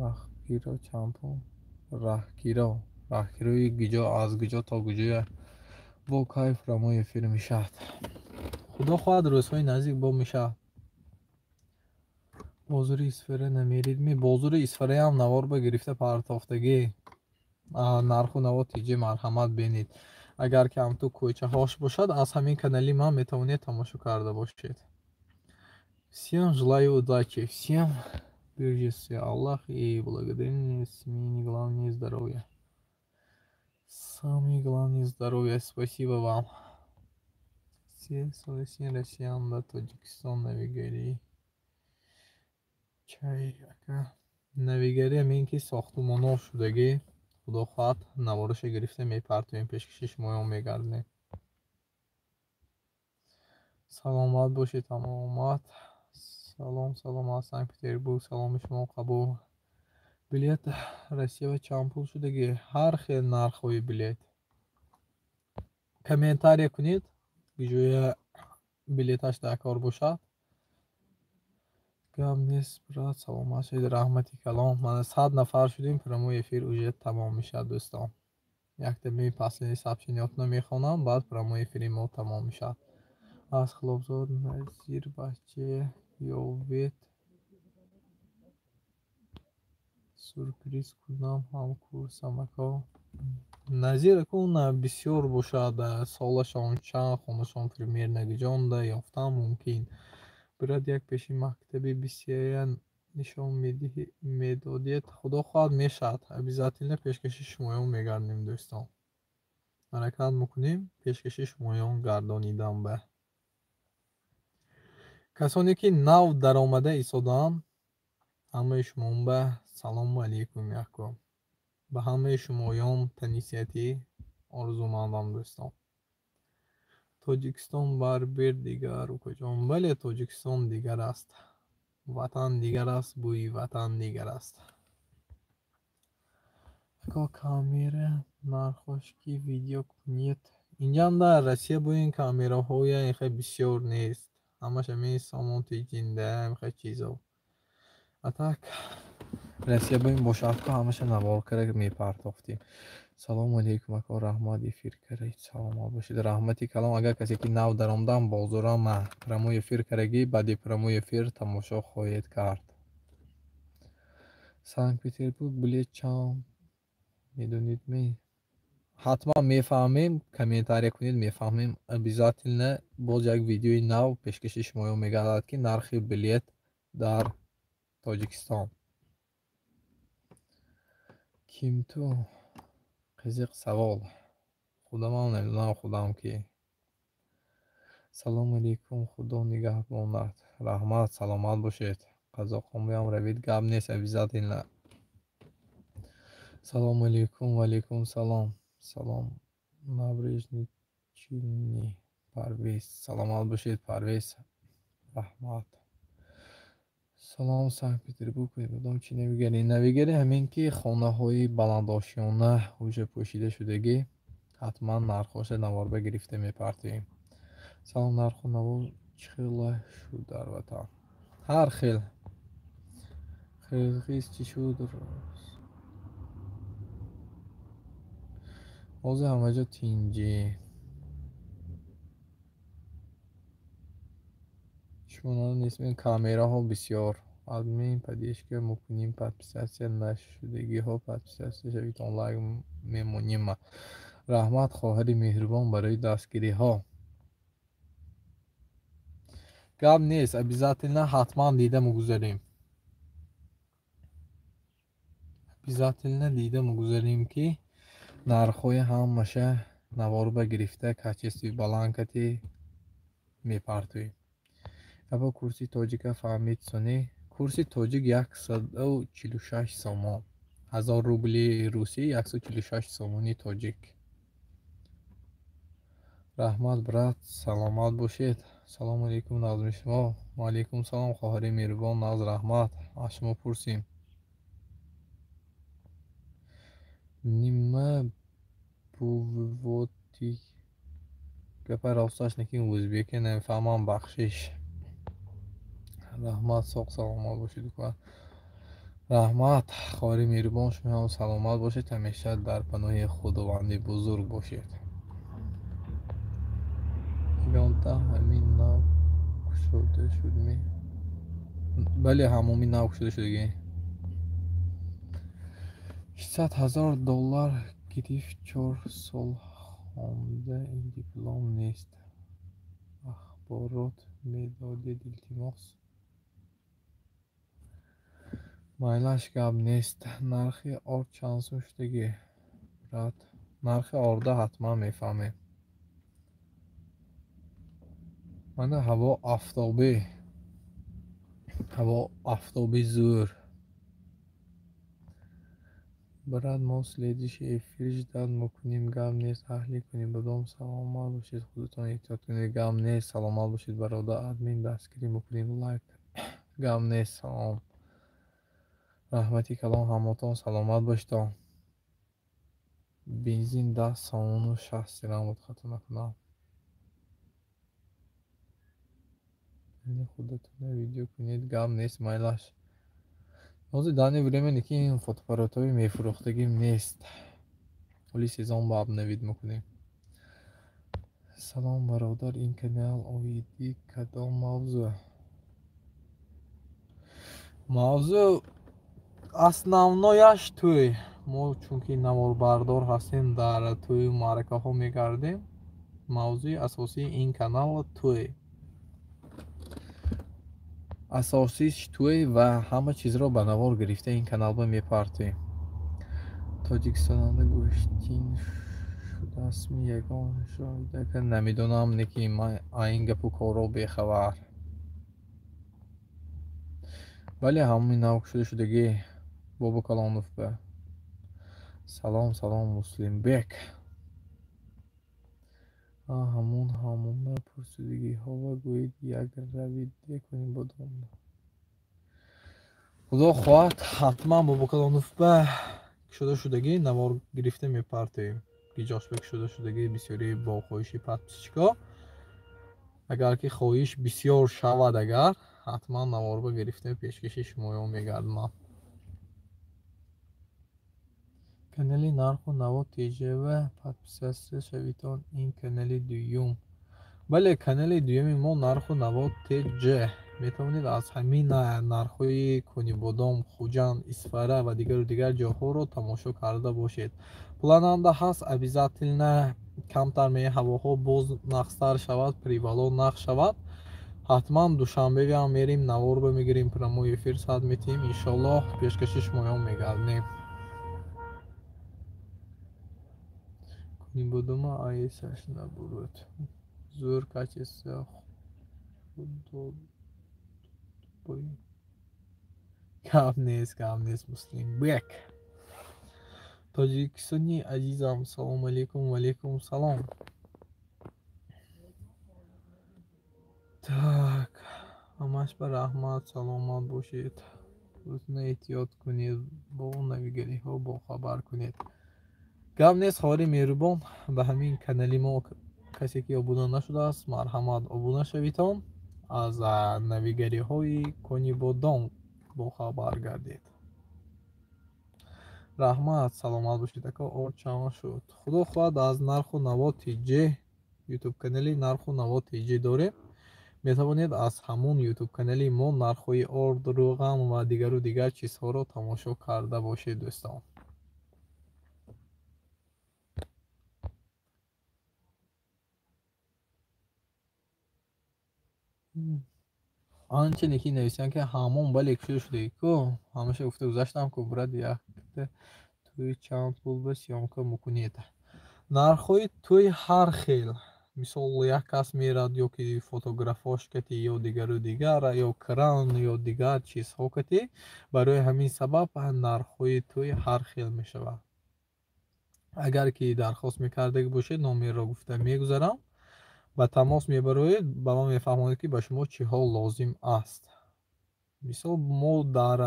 нахкиро чанд пул? Раҳкиро, раҳкирои гиҷо, аз гиҷо то гиҷоя бо кайф прямой эфир мешавад. Худо хоҳад рӯзҳои наздик бо мешавад. Бозори Исфара намерид ми? Бозори Исфараям навор ба гирифта партофтагӣ. Нарху наво ТЖ марҳамат бинед. Агар ки ҳамту кӯчаҳош бошад, аз ҳамин канали ман метавонед тамошо карда бошед. Всем желаю удачи, всем бережите Аллах и благодарение, самое главное здоровье. Самое главное здоровье. Спасибо вам. Все россиян да Таджикистан навигари. Чай ака. Навигари ҳамин ки сохтумонҳо шудагӣ, худо хоҳад навораша гирифта мепартоем, пешкаши шумоён мегардем. Саломат бошед ҳамаомад. Салом, салом аз Санкт-Петербург, саломи шумо қабул. Билет Россия ва чанд пул шудагӣ? Ҳар хел нархҳои билет. Комментария кунед, ҷоя билеташ дар кор бошад. Гап нест, брат, саломат шавед, раҳмати калом. Мана 100 нафар шудем, прямой эфир уже тамом мешавад, дӯстон. Якта ми последний сообщениётно мехонам, баъд прямой эфири мо тамом мешавад. Аз Хлобзор Назир баче ёвед сюрприз кунам ҳамкурсам ако. Назир ако бисёр бошад, солашон чанд, хонашон примерно гиҷонда ёфтан мумкин. Брат як пеши мактаби бисёя нишон медодед. Худо хоҳад мешавад. Обязательно пешкаши шумоён мегардонем дӯстон. Ҳаракат мекунем пешкаши шумоён гардонидан ба. Касоне ки нав даромада истодаанд, ҳамаи шумон ба салому алейкум яко. Ба ҳамаи шумоён танисиятӣ орзумандам дӯстон. Тоҷикистон барбер дигар укаҷон. Бале, Тоҷикистон дигар аст. Ватан дигар аст, бӯи ватан дигар аст. Ако камера нархош ки видео кунед. Инҷам дар Россия бо ин камераҳоя инхел бисёр нест. Ҳамаш ҳамин сомон тиҷинда, инхел чизо. А так Россия бо ин бошад ку ҳамаша навор карда мепартофтем. Салому алейкум ако, раҳмат эфир каред, саломат бошед. Раҳмати калом. Агар касе ки нав даромадан бозорам прямой эфир карагӣ, баъди прямой эфир тамошо хоҳед кард. Санкт-Петербург билет чанд медонед ми? Ҳатман мефаҳмем, комментария кунед, мефаҳмем. Обязательно боз як видеои нав пешкаши шумоён мегардад ки нархи билет дар Тоҷикистон. Ким ту? Қизиқ савол. Худамам намедонам худам ки. Салому алейкум, Худо нигаҳбонат. Раҳмат, саломат бошед. Қазоқонбиам равид, гап нест, обязательно. Салому алейкум, ва алейкум салом. Салом, Набережные Челны, Парвиз. Саломат бошед, Парвиз. Раҳмат. Салом, Санкт-Петербург. Кадом чи навигари? Навигари ҳамин ки хонаҳои баландошёна уже пӯшида шудагӣ, ҳатман нархҳоша наворба гирифта мепартоем. Салом, нарху наво чӣ хела шуд дар ватан? Ҳар хел. Қирғиз чӣ шуд? Ҳозир ҳамаҷо тинҷӣ. Шумо нестмен камераҳо бисёр. Админ поддержка мекунем, подписаться нашудагиҳо подписаться шавед, лайк мемонем. Раҳмат хоҳари меҳрубон барои дастгириҳо. Гап нест, обязательно ҳатман дида мегузарем. Обязательно дида мегузарем ки нархҳои ҳамаша наворба гирифта качестви баланд кати мепартоем. Аба курси тоҷика фаҳмид сони. Курси тоҷик 146 сомон. 1000 рубли русӣ 146 сомони тоҷик. Раҳмат брат, саломат бошед. Салому алейкум, назми шумо. Ва алейкум салом, хоҳари меҳрубон, наз раҳмат. Аз шумо пурсем. Нима бувоти гапа росташ некин ӯзбеке намефаҳмам, бахшиш. Раҳмат, соқ саломат бошед. Раҳмат, хоҳари меҳрубон, шумо ҳам саломат бошед, ҳамеша дар паноҳи Худованди бузург бошед. Ягонта ҳамин нав кушода шуд ми? Бале, ҳамоми нав кушода шудагӣ. 600 000 доллар гирифт, 4 сол хонда, ин диплом нест. Ахборот медодед, илтимос. Майлаш, гап нест. Нархи орд чанд сум шудагӣ? Брат, нархи орда ҳатман мефаҳмем. Мана ҳаво афтобӣ. Ҳаво афтоби зӯр. Брат, мо следующий эфир ждать мекунем, гап нест, аҳли кунем. Бадом саломат бошед, худатон эҳтиёт кунед, гап нест, саломат бошед, бародар, админ дастгирӣ мекунем, лайк, гап нест, салом. Раҳмати калом, ҳамотон саломат бошедон. Бензин 10 сомону 60 дирам буд, хато накунам. Худатона видео кунед, гап нест, майлаш. Ҳозир данный время ки ин фотоаппаратҳои мефурӯхтагим нест. Оли сезон ба обновить мекунем. Салом, бародар, ин канал оиди кадом мавзӯъ? Мавзӯъ основнояш тӯй. Мо чунки наворбардор ҳастем, дар тӯю маъракаҳо мегардем. Мавзӯи асосии ин канал тӯй. Асосиш тӯй ва ҳама чизро ба навор гирифта ин каналба мепартоем. Тоҷикистонанда гӯштин шудастми ягон шоҳидака намедонам, не ки ман ин гапу корро бехабар. Бале, ҳамаи нав шуда шудагӣ Бобо Калонов ба. Салом, салом, Муслимбек. Ҳамун ҳамона пурсидагиҳова гӯед як равид декунем бодом. Худо хоҳад, ҳатман Бобо Калонов ба шуда шудагӣ навор гирифта мепартоем. Гиҷошбек шуда шудагӣ бисёри бо хоҳиши подписчико. Агар ки хоҳиш бисёр шавад, агар ҳатман наворба гирифта пешкаши шумоён мегардонам. Канали Нарху Наво ТЖ подписаться шавитон, ин канали дуюм. Бале, канали дуюми мо Нарху Наво ТЖ. Метавонед аз ҳамин нархҳои Конибодом, Хуҷанд, Исфара ва дигару дигар ҷоҳоро тамошо карда бошед. Плананда ҳаст, обязательно камтар ҳавоҳо боз нақстар шавад, привало нақш шавад. Ҳатман Душанбеам мерим, наворба мегирем, прямой эфир сад метиҳем, иншоллоҳ пешкаши шумоён мегардонем. Конибодома АЭС-аш набуруд. Зӯр качество худо. Гап нест, гап нест, Муслимбек. Тоҷикистони азизам, салом алейкум, ва алейкум салом. Так, ҳамаш ба раҳмат, саломат бошед. Худатонро эҳтиёт кунед, бо навигариҳо бохабар кунед. Гап нест, хоҳари меҳрубон, ба ҳамин канали мо касе ки обуна нашудааст, марҳамат обуна шавитон, аз навигариҳои Конибодом бохабар гардед. Раҳмат, саломат бошед. Ака, ор чанд шуд? Худо хоҳад, аз Нарху Наво ТЖ, ютуб канали Нарху Наво ТЖ дорем. Метавонед аз ҳамон ютуб канали мо нархҳои орд, рӯған ва дигару дигар чизҳоро тамошо карда бошед, дӯстон. Анча неки нависанд ки ҳамон бале кушода шудаги ку, ҳамаша гуфта гузаштам ку, брат, якта тӯй чанд пул ба съёмка мекунед? Нархҳои тӯй ҳар хел. Мисол, як кас мерад ё ки фотографош кати, ё дигару дигар, ё кран, ё дигар чизҳо кати. Барои ҳамин сабаб нархҳои тӯй ҳар хел мешавад. Агар ки дархост мекардаги бошед, номерро гуфта мегузарам. Ба тамос мебароед, ба ман мефаҳмонед ки ба шумо чиҳо лозим аст. Мисол, мо дар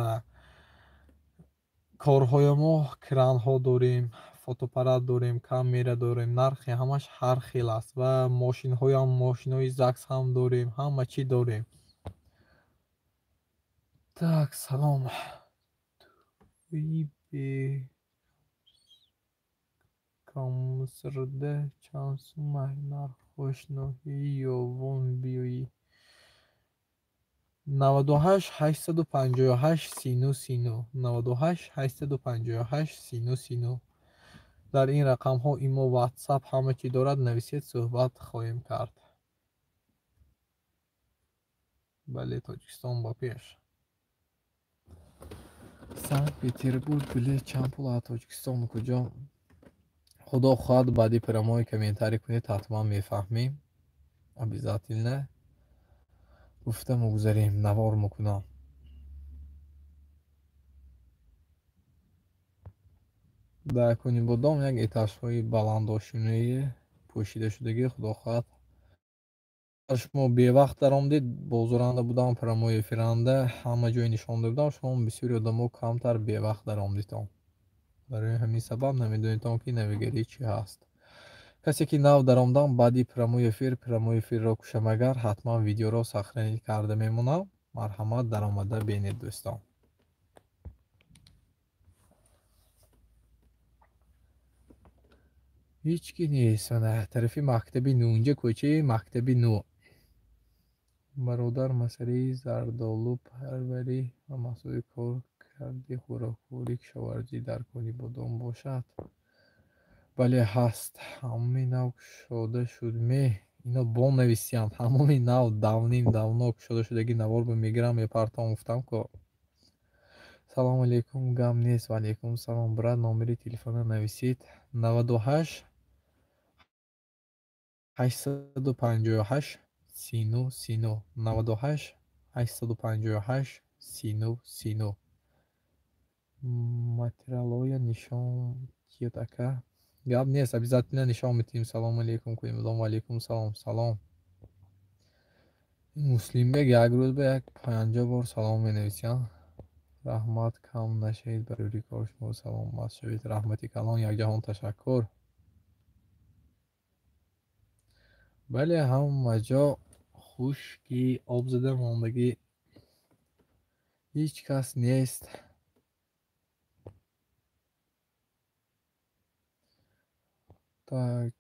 корҳои мо кранҳо дорем, фотоаппарат дорем, камера дорем, нархи ҳамаш ҳар хел аст ва мошинҳоям, мошинҳои ЗАГС ҳам дорем, ҳама чӣ дорем. Так, салом. Тӯи бе камсрда чанд сумма нархош ноҳияи Ёвон биёӣ? 98 858 39 39, 98 858 39 39. Дар ин рақамҳо имо, WhatsApp ҳама чӣ дорад, нависед, суҳбат хоҳем кард. Бале, Тоҷикистон ба пеш. Санкт-Петербург билет чанд пул аз Тоҷикистон куҷо? Худо хоҳад, баъди прямой комментарий кунед, ҳатман мефаҳмем. Обязательно гуфта мегузарем, навор мекунам. Дар Конибодом як этажҳои баландошинаи пӯшидашудагӣ, худо хоҳад. Шумо бевақт даромадед, бозоранда будам, прямой эфиранда ҳама ҷой нишон додам, шумо бисёри одамо камтар бевақт даромадитон. Барои ҳамин сабаб намедонедтон ки навигарӣ чӣ ҳаст. Касе ки нав даромадам, баъди прямой эфир, прямой эфирро кушам агар, ҳатман видеоро сохранить карда мемонам. Марҳамат, даромада бинед, дӯстон. Ҳеҷ ки нест. Ана тарафи мактаби ну, инҷа кӯчаи мактаби ну. Бародар, масъалаи зардолу парварӣ ва маҳсули кор карди хӯрокхӯрӣ кишоварзӣ дар Конибодом бошад? Бале, ҳаст. Ҳамоми нав кушода шуд ме. Ино бо нависиянд. Ҳамоми нав давним давно кушода шудаги навор ба мегирам мепартом гуфтам ко. Салому алейкум, гам нест. Ва алейкум салом, брат. Номери телефона нависед. 98 858 39 39 98 858 39 39. Материалҳоя нишон киёд ака? Гап нест, обязательно нишон метиҳем. Салому алейкум, Конибодом. Ва алейкум салом. Салом. Муслимбек як рӯз ба як 50 бор салом менависянд. Раҳмат, кам нашавед барои кор шумо саломат шавед. Раҳмати калон, якҷаҳон ташаккур. Бале, ҳама ҷо хушки, об зада мондагӣ, ҳеҷ кас нест. Так,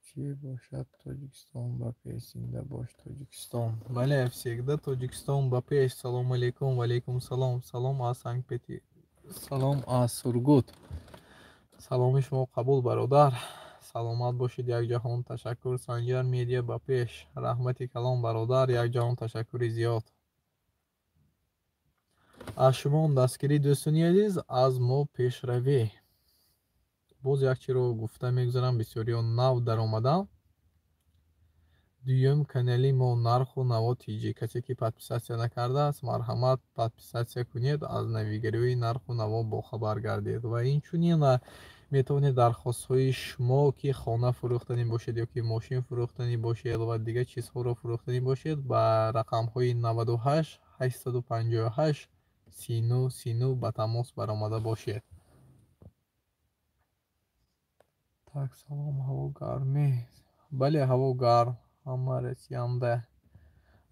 чӣ бошад Тоҷикистон ба пеш, зинда бош Тоҷикистон. Бале, всегда Тоҷикистон ба пеш. Салому алейкум, ва алейкум салом. Салом аз Санкт-Петербург, салом аз Сургут. Саломи шумо қабул, бародар. Саломат бошед, якҷаҳон ташаккур. Санҷар Медиа ба пеш. Раҳмати калон, бародар, якҷаҳон ташаккури зиёд. Аз шумо дастгирӣ, дӯстони азиз, аз мо пешравӣ. Боз як чиро гуфта мегузарам, бисёриҳо нав даромаданд. Дуюм канали мо Нарху Наво ТЖ. Касе ки подписатсия накардааст, марҳамат подписатсия кунед, аз навигариҳои Нарху Наво бохабар гардед. Ва инчунин метавонед дархостҳои шумо, ки хона фурӯхтанӣ бошед ё ки мошин фурӯхтанӣ бошед ва дигар чизҳоро фурӯхтанӣ бошед, ба рақамҳои 98 858 39 39 ба тамос баромада бошед. Так, салом, ҳаво гармӣ. Бале, ҳаво гарм, ҳама Россиянда.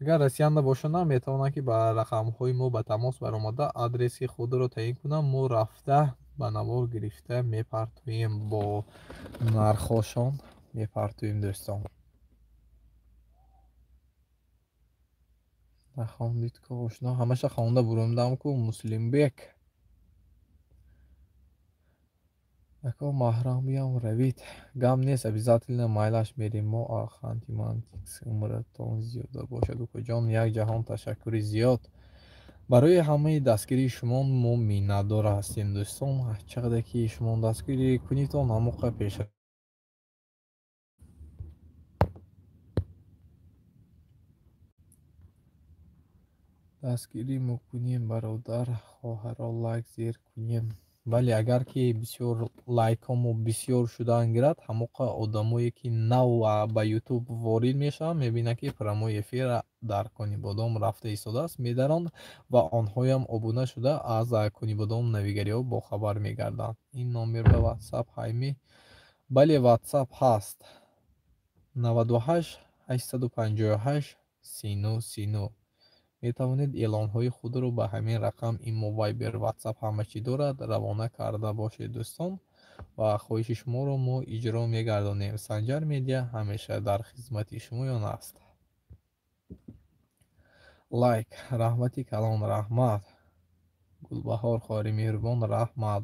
Агар Россиянда бошанд, метавонанд ки ба рақамҳои мо ба тамос баромада адреси худро таъин кунанд. Мо рафта ба навор гирифта мепартоем, бо нархҳошон мепартоем, дӯстон. Нахондид ку ошно, ҳамаша хонда бурундам ку. Муслимбек ако маҳрамиям равид. Гам нест, обязательно майлаш мерем мо. Ахантимантикс, умратон зиёда бошад, укаҷон. Як ҷаҳон ташаккури зиёд. Барои ҳамаи дастгирии шумо мо миннатдор ҳастем, дӯстон. Чӣ қадар ки шумо дастгирӣ кунитон, ҳамоқа пеш. Дастгирӣ мекунем, бародар, хоҳаро лайк зер кунем. Бале, агар ки бисёр лайкҳомо бисёр шудан гирад, ҳамоқа одамое ки нав ба ютуб ворид мешаванд, мебинанд ки прямой эфир дар Конибодом рафта истодааст, медаранд ва онҳоям обуна шуда аз Конибодом навигариҳо бохабар мегарданд. Ин номер ба ватсап ҳайми? Бале, ватсап ҳаст. 98 858 39 39. Метавонед эълонҳои худро ба ҳамин рақам, имо, вайбер, ватсап ҳама чӣ дорад, равона карда бошед, дӯстон, ва хоҳиши шуморо мо иҷро мегардонем. Санҷар Медиа ҳамеша дар хизмати шумоён аст. Лайк, раҳмати калон, раҳмат. Гулбаҳор хоҳари меҳрубон, раҳмат.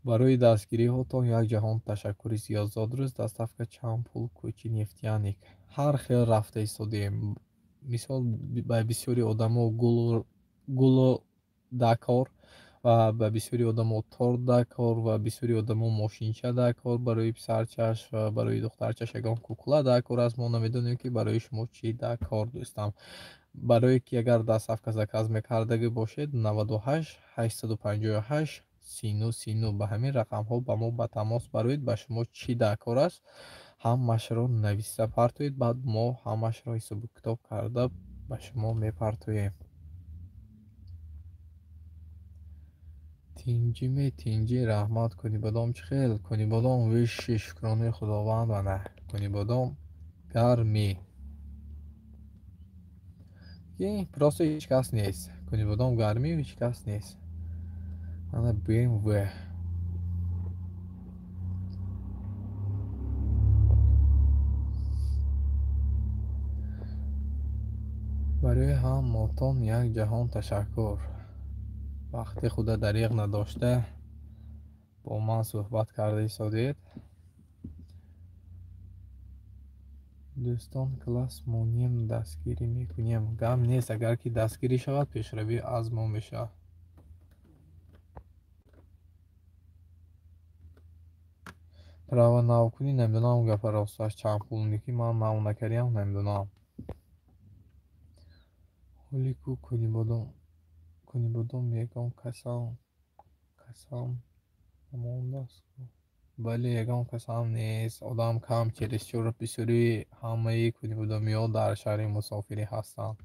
Барои дастгириҳотон як ҷаҳон ташаккури зиёд. Зодрӯз доставка чанд пул кӯчи Нефтяник? Ҳар хел рафта истодем. Мисол, ба бисёри одамо гулу дакор ва ба бисёри одамо торт дакор ва бисёри одамо мошинча дакор барои писарчаш ва барои духтарчаш ягон кукла дакор аст. Мо намедонем ки барои шумо чӣ дакор, дӯстам. Барое ки агар доставка заказ мекардагӣ бошед, 98 858 39 39 ба ҳамин рақамҳо ба мо ба тамос бароед. Ба шумо чӣ дакор аст, ҳамашро нависта партоед, баъд мо ҳамашро ҳисобу китоб карда ба шумо мепартоем. Тинҷиме тинҷи, раҳмат. Конибодом чӣ хел? Конибодом виши шукронаи Худованд ва на. Конибодом гармӣ. Просто ҳеҷ кас нест. Конибодом гармӣ, ҳеҷ кас нест. Ана BMW. Барои ҳамаатон як ҷаҳон ташаккур. Вақти худа дариғ надошта бо ман суҳбат карда истодед. Дӯстон, класс монем, дастгирӣ мекунем. Гам нест, агар ки дастгирӣ шавад, пешравӣ аз мо мешавад. Права навкунӣ намедонам, гапа росташ чанд пул ки ман нав накардиам, намедонам. Ҳоли ку Конибодом ягон касам намондааст. Бале, ягон касам нест. Одам кам, чересчур бисёри ҳамаи конибодомиҳо дар шаҳри мусофирӣ ҳастанд.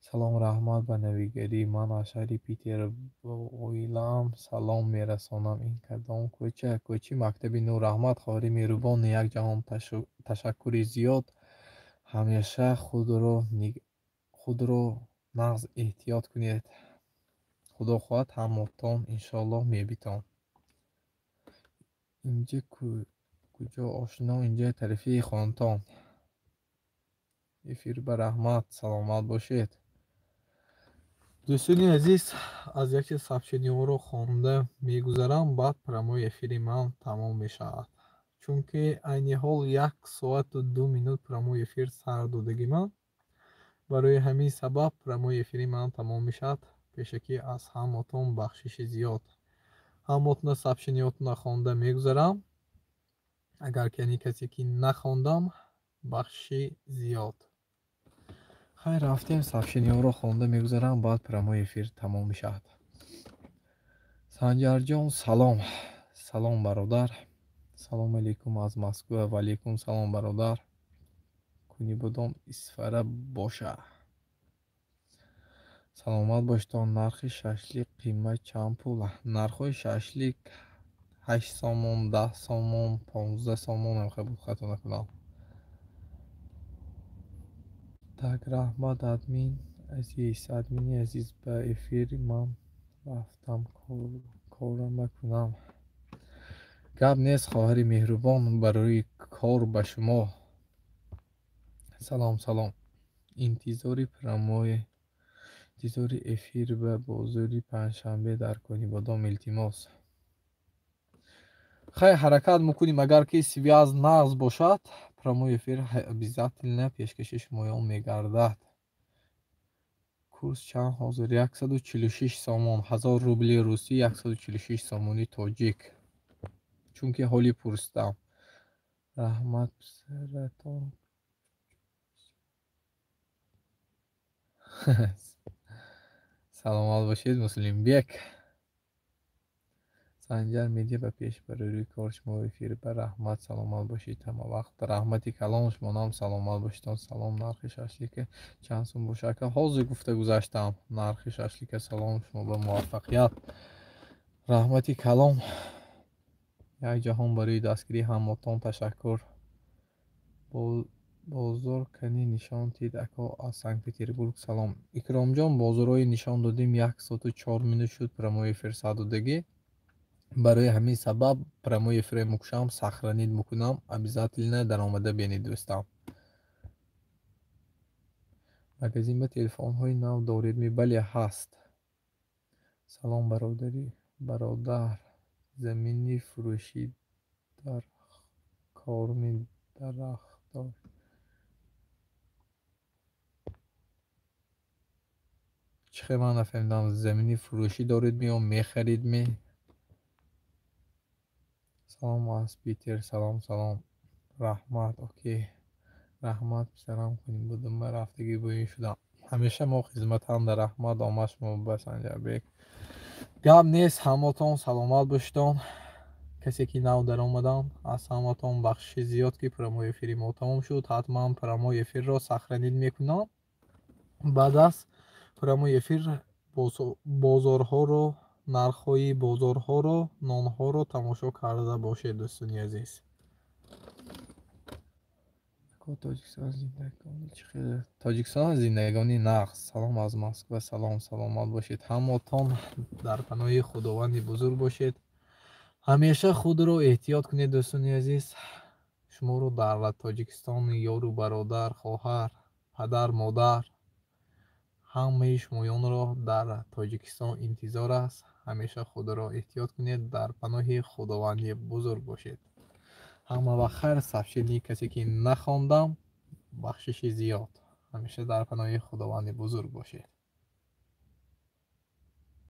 Салом, раҳмат ба навигарӣ. Ман аз шаҳри Питер ба оилаам салом мерасонам. Ин кадом кӯча? Кӯчаи мактаби Нур. Раҳмат, хоҳари меҳрубон, як ҷаҳон ташаккури зиёд. Ҳамеша худро нағз эҳтиёт кунед. Худо хоҳад ҳамотон иншоаллоҳ мебитон. Инҷа куҷо ошно? Инҷа тарафи хонтон. Эфир ба раҳмат, саломат бошед. Дӯстони азиз, аз як чиз сообщениҳоро хонда мегузарам, баъд прямой эфири ман тамом мешавад. Чунки айни ҳол 1 соату 2 минут прямой эфир сар додагӣ ман. Барои ҳамин сабаб прямой эфири ман тамом мешавад. Пешакӣ аз ҳамотон бахшиши зиёд. Ҳамотона сообщениҳотона хонда мегузарам. Агар ки касе ки нахондам, бахшиши зиёд. Хайр, рафтем, сообщениҳоро хонда мегузарам, баъд прямой эфир тамом мешавад. Санҷарҷон, салом. Салом, бародар. Салом алейкум аз Москва. Ва алейкум салом, бародар. Конибодом Исфара боша. Саломат бошед. Нархи шашлик қимат чанд пул? Нархҳои шашлик 8 сомон, 10 сомон, 15 сомон ам хел хато накунам. Так, раҳмат, админ азиз. Админи азиз, ба эфири ман рафтам, корама кунам. Гап нест, хоҳари меҳрубон, барои кор ба шумо. Салом, салом. Интизори прямой, интизори эфир ба бозори панҷшанбе дар Конибодом, илтимос. Хайр, ҳаракат мекунем, агар ки связь нағз бошад, прямой эфир обязательно пешкаши шумоён мегардад. Курс чанд ҳозир? 146 сомон, 1000 рубли русӣ, 146 сомони тоҷик. Чунки ҳоли пурсидам. Раҳмат, писаратон. Саломат бошед, Муслимбек. Санҷар медиа ба пеш барои кор шумо эфир ба раҳмат, саломат бошед ҳама вақт. Раҳмати калон шумонам, саломат бошедон. Салом, нархи шашлика чанд сум бошад? Ака, ҳозир гуфта гузаштам. Нархи шашлика, салом шумо ба муваффақият. Раҳмати калон. Як ҷаҳон барои дастгирӣ ҳамотон ташаккур. Бозор кани нишон тид, ако, аз Санкт-Петербург салом. Икромҷон, бозорҳои нишон додем, 1 соату 4 минут шуд прямой эфир сар додагӣ. Барои ҳамин сабаб прямой эфире мекушам, сохранить мекунам, обязательно даромада бинед, дӯстам. Магазин ба телефонҳои нав доред? Бале, ҳаст. Салом, бародари бародар. Замини фурӯшӣ дар корми дарахтдор. Чӣ хел ман нафаҳмидам, замини фурӯшӣ доред ми ё мехарид ми? Салом аз Питер, салом, салом. Раҳмат, окей. Раҳмат, писарам, Конибодом ба рафтагӣ буин шудам. Ҳамеша мо хизматам дар раҳмат омад шумо ба Санҷарбек. Гап нест, ҳамотон саломат бошедон. Касе ки нав даромадам, аз ҳаматон бахшиши зиёд ки прямой эфири мо тамом шуд. Ҳатман прямой эфирро сохранить мекунам. Баъд аз прямой эфир бозорҳоро, нархҳои бозорҳоро, нонҳоро тамошо карда бошед, дӯстони азиз. Тоҷикистон зиндагони нағз. Салом аз Москва, салом, саломат бошед. Ҳамотон дар паноҳи Худованди бузург бошед. Ҳамеша худро эҳтиёт кунед, дӯстони азиз. Шуморо дар Тоҷикистон ёру бародар, хоҳар, Падар, модар, ҳамаи шумоёнро дар Тоҷикистон интизор аст. Ҳамеша худро эҳтиёт кунед, дар паноҳи Худованди бузург бошед. Ҳама вақт хайр. Сообщение касе ки нахондам, бахшиши зиёд. Ҳамеша дар паноҳи Худованди бузург бошед.